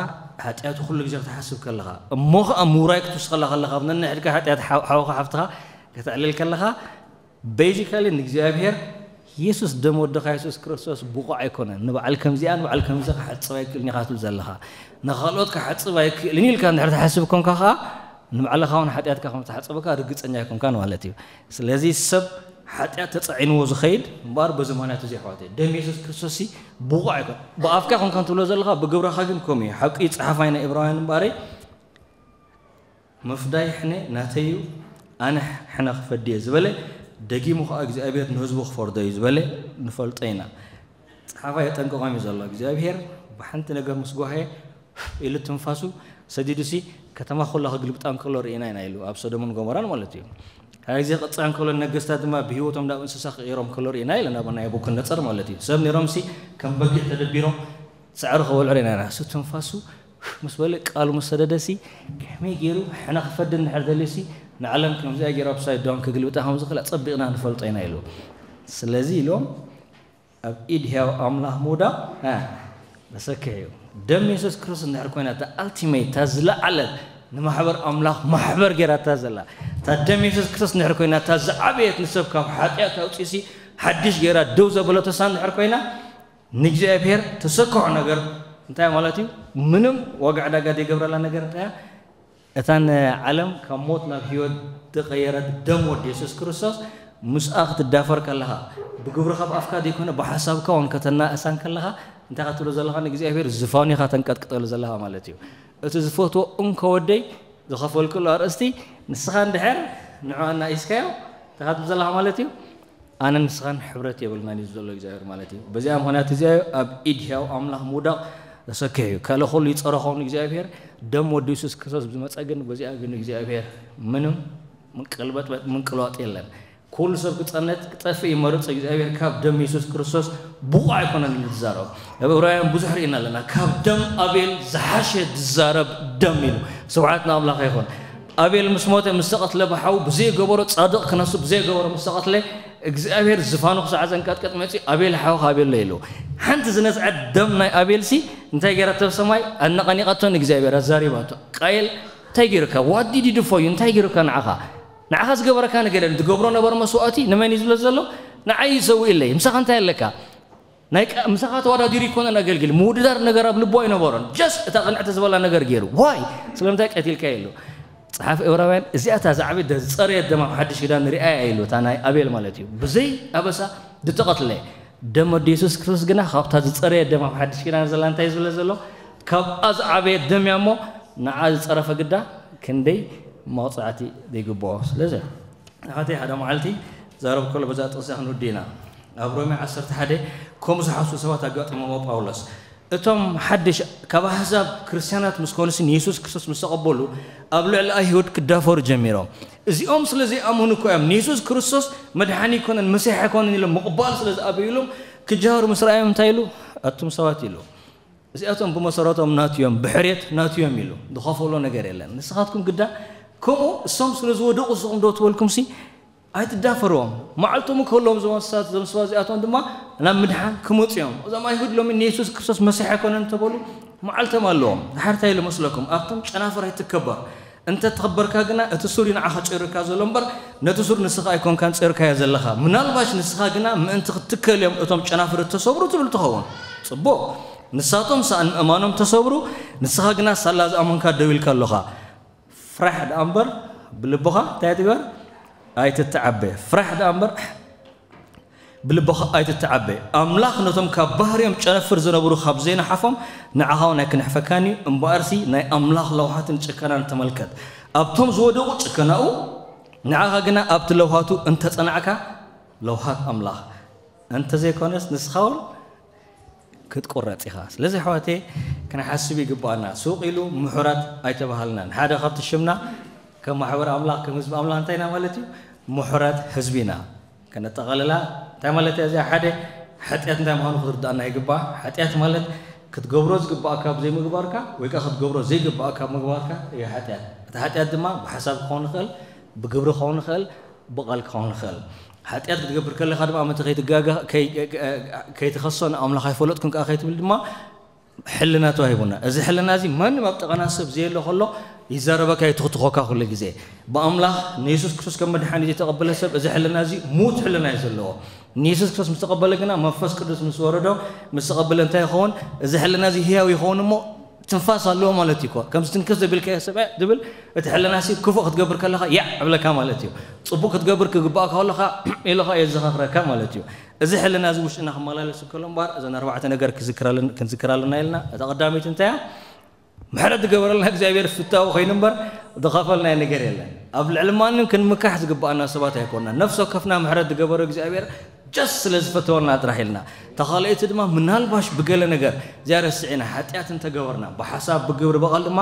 ሓጢኣቱ ኩሉ ግዜ ክትሓስብ ከለኻ እሞ ኸኣ ምውራይ ክትውስኸላ ከለኻ ኣብ ነንሕድካ ሓጢኣት ሓውኻ ሓፍትኻ ከተዕልል ከለኻ basically ንእግዚኣብሔር የሱስ ደም ወድኻ የሱስ ክርስቶስ ብቑዕ ኣይኮነን ንበዓል ከምዚኣ ንበዓል ከምዚ ክሓጽብ ኣይክእልን ኢኻ ትብል ዘለኻ ንኻልኦት ክሓጽብ ኣይክእልን ኢልካ እንድሕር ትሓስብ ኮንካ ኸኣ ንባዕልኻ እውን ሓጢኣትካ ከም ዝተሓጸበካ ርግጸኛ ኣይኮንካን ማለት እዩ ስለዚ ሰብ ሓጢኣት ተጻዒንዎ ዝኸይድ እምበኣር በዚ ምኽንያት እዚ ኣሕዋተይ ደም የሱስ ክርስቶስ ሲ ብቑዕ ኣይኮን ብኣፍካ ኮንካ ትብሎ ዘለኻ ብግብርኻ ግን ከምኡ እዩ ሓቂ እዩ ጸሓፋይ ናይ እብራውያን እምበኣረይ ምፍዳይ ሕነ ናተይ እዩ ኣነ ሕነ ክፈዲ እየ ዝበለ ደጊሙ ከዓ እግዚኣብሔር ንህዝቡ ክፈርዶ እዩ ዝበለ ንፈልጦ ኢና ጸሓፋይ የጠንቅቖም እዩ ዘሎ እግዚኣብሔር ብሓንቲ ነገር ምስ ጓህየ ኢሉ ትንፋሱ ሰዲዱሲ ከተማ ኩላ ክግልብጣ እንከሎ ርኢና ኢና ኢሉ ኣብ ሶዶምን ጎሞራን ማለት እዩ ሓደ ግዜ ክቕፅዕ እንከሎ ነገስታት ድማ ብህይወቶም ናብ እንስሳ ክቕይሮም ከሎ ርኢና ኢለ ናብ ናይ ቡክነፀር ማለት እዩ ሰብ ነይሮምሲ ከም በጊዕ ተደቢሮም ፃዕሪ ክበልዑ ርኢና ኢና እሱ ትንፋሱ ምስ በለ ቃሉ ምስ ሰደደሲ ከመይ ገይሩ ሕነ ክፈዲ እንድሕር ደልዩሲ ንዓለም ከምዚኣ ገይሩ ኣፕሳይድ ዳውን ክግልብጣ ከም ዝኽእል ኣፀቢቕና ንፈልጦ ኢና ኢሉ ስለዚ ኢሎም ኣብ ኢድ ህያው ኣምላኽ ምውዳቕ መሰክሕ እዩ። ደም የሱስ ክርስቶስ እንድሕር ኮይና እታ ኣልቲሜት እታ ዝለዓለት ንማሕበር ኣምላኽ ማሕበር ገይራታ ዘላ እታ ደም የሱስ ክርስቶስ እንድሕር ኮይና፣ እታ ዝዓበየት ንሰብ ካብ ሓጢኣት ኣውፂእሲ ሓድሽ ገይራ ደው ዘበለቶ እሳ እንድሕር ኮይና፣ ንእግዚኣብሔር ተሰክሖ ነገር እንታይ ማለት እዩ? ምንም ዋጋ ዕዳጋ ዘይገብረላ ነገር እንታይ እያ? እታ ንዓለም ካብ ሞት ናብ ህይወት ዝቐየረት ደም ወዲ የሱስ ክርስቶስ ምስኣ ክትዳፈር ከለኻ፣ ብግብርኻ ብኣፍካ ዘይኮነ ብሓሳብካ እውን ከተናእሳ ከለኻ፣ እንታይ ክትብሎ ዘለኻ? ንእግዚኣብሔር ዝፋኑ ኢኻ ተንቀጥቅጠሉ ዘለኻ ማለት እዩ። እቲ ዝፈትዎ እንኮ ወደይ ዝኸፈልኩሉ ኣርእስቲ፣ ንስኻ እንድሕር ንዕኡ ኣናኢስካዮ እንታይ ክትብል ዘለኻ ማለት እዩ? ኣነ ንስኻን ሕብረት የብልናን እዩ ዘሎ እግዚኣብሔር ማለት እዩ። በዚኣ ምኽንያት እዚኣ ኣብ ኢድ ሕያው ኣምላኽ ምውዳቕ ዘሰክሕ እዩ። ካልእ ኩሉ ይጸረኾም እግዚኣብሔር፣ ደም ወዲ የሱስ ክርስቶስ ብዝመጸ ግን በዚኣ ግን እግዚኣብሔር ምንም ምንቅልበጥበጥ ምንቅልዋጥ የለን። ኩሉ ሰብ ክጸነት ክጠፍእ ይመርጽ እግዚኣብሔር ካብ ደም የሱስ ክርስቶስ ብቑዕ ኣይኮነን ዝዛረብ። ኣብ ዕብራውያን ብዙሕ ርኢና ኣለና። ካብ ደም ኣቤል ዝሓሸ ዝዛረብ ደም ኢሉ። ስብሓት ንኣምላኽ ይኹን። ኣቤል ምስ ሞተ ምስ ተቐትለ ብሓው ብዘይገበሮ ጻድቕ ክነሱ ብዘይገበሮ ምስ ተቐትለ እግዚኣብሔር ዝፋኑ ክሳዕ ዘንቀጥቀጥ መጺኡ ኣቤል ሓውኻ ኣቤል ኢሉ። ሓንቲ ዝነዝዐት ደም ናይ ኣቤልሲ እንታይ ገይራቶ ሰማይ ኣነቐኒቐቶ ንእግዚኣብሔር ኣዛሪባቶ። ቃየል እንታይ ገይሩካ? What did he do for you? እንታይ ገይሩካ ንዓኻ? ንዓኻ ዝገበረካ ነገር የለን። ትገብሮ ነበር መስዋእቲ ንመን እዩ ዝብሎ ዘሎ? ንዓይ ይሰውእለይ። ምሳኻ እንታይ ኣለካ? ናይ ቃ- ምሳኻ ተወዳዲሩ ይኮነን ኣገልግል ምውድዳር ነገር ኣብ ልቦ ኣይነበሮን። Just እታ ቅንዕቲ ዝበላ ነገር ገይሩ። Why? ስለምንታይ ቀቲልካ የሉ? ጸሓፊ ዕብራውያን እዚኣታ ዝዓበየ ዝጸረየ ደም ኣብ ሓድሽ ኪዳን ንሪኣ ኢሉ እታ ናይ ኣቤል ማለት እዩ። ብዘይ ኣበሳ ዝተቐትለ ደም ወዲ የሱስ ክርስቶስ ግና ካብታ ዝጸረየ ደም ኣብ ሓድሽ ኪዳን ዘላ እንታይ ዝብለ ዘሎ? ካብ ኣዝዓበየ ደም እያ እሞ ንዓ ዝጸረፈ ግዳ ክንደይ መቕጻዕቲ ዘይግብኦ። ስለዚ ኣሓተይ ሓደ መዓልቲ ዛረብ ከሎ በዛ ጥቕሲ ክንውዲ ኢና። ኣብ ሮሜ ዓሰርተ ሓደ ከምኡ ዝሓስቡ ሰባት ኣጋጢሞሞ ጳውሎስ። እቶም ሓድሽ ካብ ኣሕዛብ ክርስትያናት ምስ ኮኑሲ ንየሱስ ክርስቶስ ምስ ተቐበሉ ኣብ ልዕሊ ኣይሁድ ክዳፈሩ ጀሚሮም። እዚኦም ስለ ዘይኣመኑ እኮ እዮም ንየሱስ ክርስቶስ መድሓኒ ኣይኮነን መሲሕ ኣይኮነን ኢሎም ምቕባል ስለ ዝኣበዩሎም ክጃሃሩ ምስ ረኣዮም እንታይ ኢሉ? ኣቱም ሰባት ኢሉ እዚኣቶም ብመሰረቶም ናቱ እዮም ብሕርየት ናቱ እዮም ኢሉ ዝኸፈሎ ነገር የለን። ንስኻትኩም ግዳ ከምኡ እሶም ስለ ዝወደቑ ንስኹም ዶ ትበልኩም ሲ ኣይትዳፈርዎም። መዓልቶም ከለዎም እዞም ሰባት እዚኣቶም ድማ ናብ ምድሓን ክመፁ እዮም። እዞም ኣይሁድ ሎሚ ንየሱስ ክርስቶስ መሲሕ ኣይኮነን እንተበሉ መዓልቶም ኣለዎም። ድሓር እንታይ ኢሉ መስለኩም? ኣብቶም ጨናፍር ኣይትከበር። እንተ ተኸበርካ ግና እቲ ሱር እዩ ንዓኻ ጨይሩካ ዘሎ እምበር ነቲ ሱር ንስኻ ኣይኮንካን ጸይርካዮ ዘለኻ። ምናልባሽ ንስኻ ግና ምእንቲ ክትትከል እዮም እቶም ጨናፍር እተሰብሩ ትብል ትኸውን። ጽቡቕ። ንሳቶም ሰኣን ምእማኖም ተሰብሩ፣ ንስኻ ግና ሳላ ዝኣመንካ ደው ኢልካ ኣሎኻ። ፍራሕ ደኣ እምበር ብልብኻ እንታይ ትግበር? ኣይትተዓበ። ፍራሕ ደኣ እምበር ብልብኻ ኣይትተዓበ። ኣምላኽ ነቶም ካብ ባህርዮም ጨነፍር ዝነብሩ ካብ ዘይነሓፎም ንዓኻ እውን ኣይክንሕፈካን እዩ። እምበኣርሲ ናይ ኣምላኽ ለውሃትን ጭከናን ተመልከት። ኣብቶም ዝወደቑ ጭከናኡ፣ ንዓኻ ግና ኣብቲ ለውሃቱ እንተጸናዕካ ለውሃት ኣምላኽ እንተዘይኮነስ ንስኻ እውን ክትቁረጽ ኢኻ። ስለዚ ኣሕዋተይ ክንሓስብ ይግባኣና። ሱቕ ኢሉ ምሑራት ኣይተባሃልናን። ሓደ ካብቲ ሽምና ከም ማሕበር ኣምላኽ ከም ህዝቢ ኣምላኽ እንታይ ኢና ማለት እዩ? ምሑራት ህዝቢ ኢና። ከነጠቓልላ እንታይ ማለት እያ እዚኣ? ሓደ ሓጢኣት እንታይ ምዃኑ ክትርዳእና ይግባእ። ሓጢኣት ማለት ክትገብሮ ዝግባኣካ ኣብ ዘይምግባርካ ወይ ከዓ ክትገብሮ ዘይግባኣካ ኣብ ምግባርካ እዩ ሓጢኣት። እቲ ሓጢኣት ድማ ብሓሳብ ክኸውን ይኽእል፣ ብግብሪ ክኸውን ይኽእል፣ ብቓል ክኸውን ይኽእል። ሓጢኣት ክትገብር ከለኻ ድማ መተ ከይትጋጋ ከይትኸሶ ንኣምላኽ ኣይፈለጥኩን ከዓ ከይትብል ድማ ሕልና ተዋሂቡና። እዚ ሕልና እዚ ማንም ኣብ ጥቓና ሰብ ዘየሎ ከሎ ይዛረበካ ይትኽትኾካ ኩሉ ግዜ። ብኣምላኽ ንየሱስ ክርስቶስ ከም መድሓኒ ዘይተቐበለ ሰብ እዚ ሕልና እዚ ሙት ሕልና እዩ ዘለዎ። ንየሱስ ክርስቶስ ምስ ተቐበለ ግና መንፈስ ቅዱስ ምስ ወረዶ ምስ ተቐበለ እንታይ ይኸውን? እዚ ሕልና እዚ ህያው ይኸውን እሞ ትንፋስ ኣለዎ ማለት እዩ እኮ። ከምዚ ትንክፍ ዘቢልካዮ ሰብ ድብል እቲ ሕልና ሲ ክፉእ ክትገብር ከለኻ ያዕ እብለካ ማለት እዩ። ጽቡቕ ክትገብር ክግባእካ ከለኻ ኢሉኻ የዘኻኽረካ ማለት እዩ። እዚ ሕልና እዚ ውሽጥና ክመላለስ እንከሎ እምበኣር እዘን ኣርባዕተ ነገር ክዝክር ኣለን- ክንዝክር ኣለና ኢልና። እታ ቀዳመይቲ እንታይ እያ? ምሕረት ዝገበረልና እግዚኣብሔር ፍታዊ ኮይኑ እምበር ዝኸፈልናዮ ነገር የለን። ኣብ ልዕሊ ማንም ክንምካሕ ዝግባኣና ሰባት ኣይኮንና። ነፍሲ ወከፍና ምሕረት ዝገበሮ እግዚኣብሔር ጀስ ስለ ዝፈተወና ጥራሕ ኢልና። ተኻልኦይቲ ድማ ምናልባሽ ብገለ ነገር እዚኣ ረስዒና ሓጢኣት እንተገበርና ብሓሳብ ብግብሪ ብቓል ድማ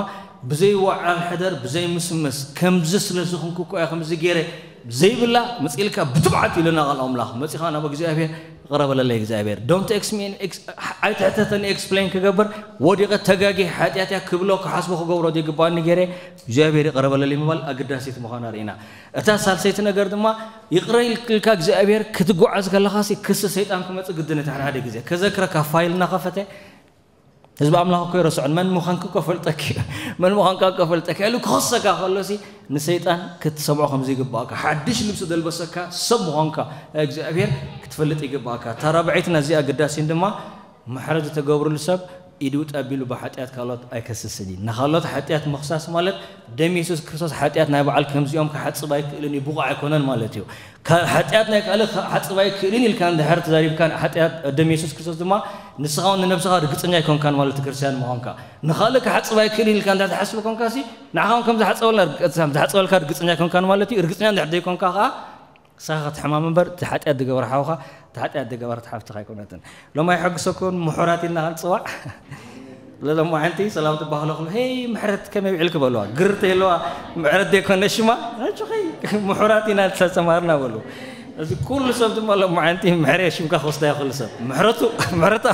ብዘይወዓል ሕደር ብዘይምስምስ ከምዚ ስለ ዝኾንኩ እኮ እያ ከምዚ ገይረ ዘይብላ መፂእልካ ብትብዓት ኢሉና ቃል ኣምላኽ መፂኻ ናብ እግዚኣብሔር ይቕረ በለለይ እግዚኣብሔር don't ask me ex- ኣይትሕተተኒ explain ክገብር ወዲቐ ተጋጊ ሓጢኣት እያ ክብሎ ክሓስቦ ክገብሮ ዘይግባኣኒ ገይረ እግዚኣብሔር ይቕረ በለለይ ምባል ኣገዳሲት ምዃና ርኢና እታ ሳልሰይቲ ነገር ድማ ይቕረ ኢልካ እግዚኣብሔር ክትጓዓዝ ከለኻሲ ክሲ ሰይጣን ክመፅእ ግድን እቲ ሓደ ሓደ ግዜ ከዘክረካ ፋይል እናኸፈተ ህዝቢ ኣምላኽ እኮ ይረስዖን። መን ምዃንካ እኮ ፈልጠኪ፣ መን ምዃንካ እኮ ፈልጠኪ ኢሉ ክኸሰካ ከሎሲ፣ ንሰይጣን ክትሰምዖ ከም ዘይግባእካ፣ ሓድሽ ልብሲ ዘልበሰካ ሰብ ምዃንካ እግዚኣብሔር ክትፈልጥ ይግባእካ። እታ ራብዐይትን ኣዝያ ኣገዳሲን ድማ፣ ምሕረት ዝተገብሩሉ ሰብ ኢዱ ጠቢሉ ብሓጢኣት ካልኦት ኣይከስስን እዩ። ንኻልኦት ሓጢኣት ምኽሳስ ማለት፣ ደም የሱስ ክርስቶስ ሓጢኣት ናይ በዓል ከምዚኦም ክሓጽብ ኣይክእልን እዩ፣ ብቑዕ ኣይኮነን ማለት እዩ። ካ-፣ ሓጢኣት ናይ ካልእ ክሓጽብ ኣይክእልን ኢልካ እንድሕር ተዛሪብካ፣ ሓጢኣት ደም የሱስ ክርስቶስ ድማ ንስኻ እውን ንነብስኻ ርግጸኛ ኣይኮንካን ማለት እዩ፣ ክርስትያን ምዃንካ። ንኻልእ ክሓጽብ ኣይክእልን ኢልካ እንድሕር ትሓስብ ኮንካሲ፣ ንዓኻ እውን ከም ዝሓጸበልና ርግ-፣ ከም ዝሓጸበልካ ርግጸኛ ኣይኮንካን ማለት እዩ። ርግጸኛ እንድሕር ዘይኮንካ ከኣ፣ ንስኻ ክትሕማም እምበር፣ እቲ ሓጢኣት ዝገበረ ሓውኻ፣ እቲ ሓጢኣት ዝገበረት ሓፍትኻ ኣይኮነትን። ሎም ኣይሐግሰኩን፣ ምሑራት ኢልና ክንጽዋዕ። ለሎማዓንቲ ሰላም ትባህሎ ክሉ፣ "ሄይ፣ ምሕረት ከመይ ውዒልኪ?" በልዋ። ግርተ የለዋ፣ ምሕረት ዘይኮነ ሽማ፣ "ኣጆኺ፣ ምሑራት ኢና ዝተሰማርና" በሉ። እዚ ኩሉ ሰብ ድማ ሎማዓንቲ ምሕረ ሽምካ ክወስዳ እዩ፣ ኩሉ ሰብ። ምሕረቱ፣ ምሕረታ።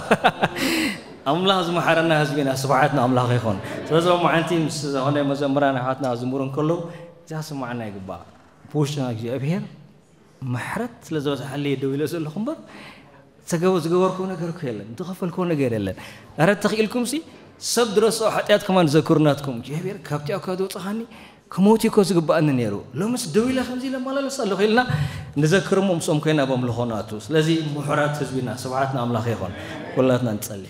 ኣምላኽ ዝመሓረና ህዝቢ ኢና፣ ስብሓት ንኣምላኽ ይኹን። ስለዚ ሎማዓንቲ ምስ ዝኾነ መዘምራን ኣሕዋትና ዝምሩ እንከለዉ፣ እዚኣ ስማዕና ይግባእ። ብውሽጥና እግዚኣብሔር ምሕረት ስለ ዝበዝሓለይ እየ ደው ኢለ ዘለኹ እምበር፣ ዝተገበ-፣ ዝገበርክዎ ነገር እኮ የለን፣ ዝኸፈልክዎ ነገር የለን። ኣረ ተኽኢልኩምሲ ሰብ ዝረስዖ ሓጢኣት ከማን ዘክሩ ናትኩም። እግዚኣብሔር ካብቲ እኳ ዝወፅኻኒ ክሞት እኮ ዝግባኣኒ ነይሩ። ሎምስ ደው ኢለ ከምዚ ኢለ እመላለስ ኣለኹ ኢልና ንዘክር እሞ ምስኦም ኮይና በምልኾ ናቱ። ስለዚ ምሑራት ህዝቢና ስብሓት ንኣምላኽ ይኹን። ኩላትና ንጸሊ።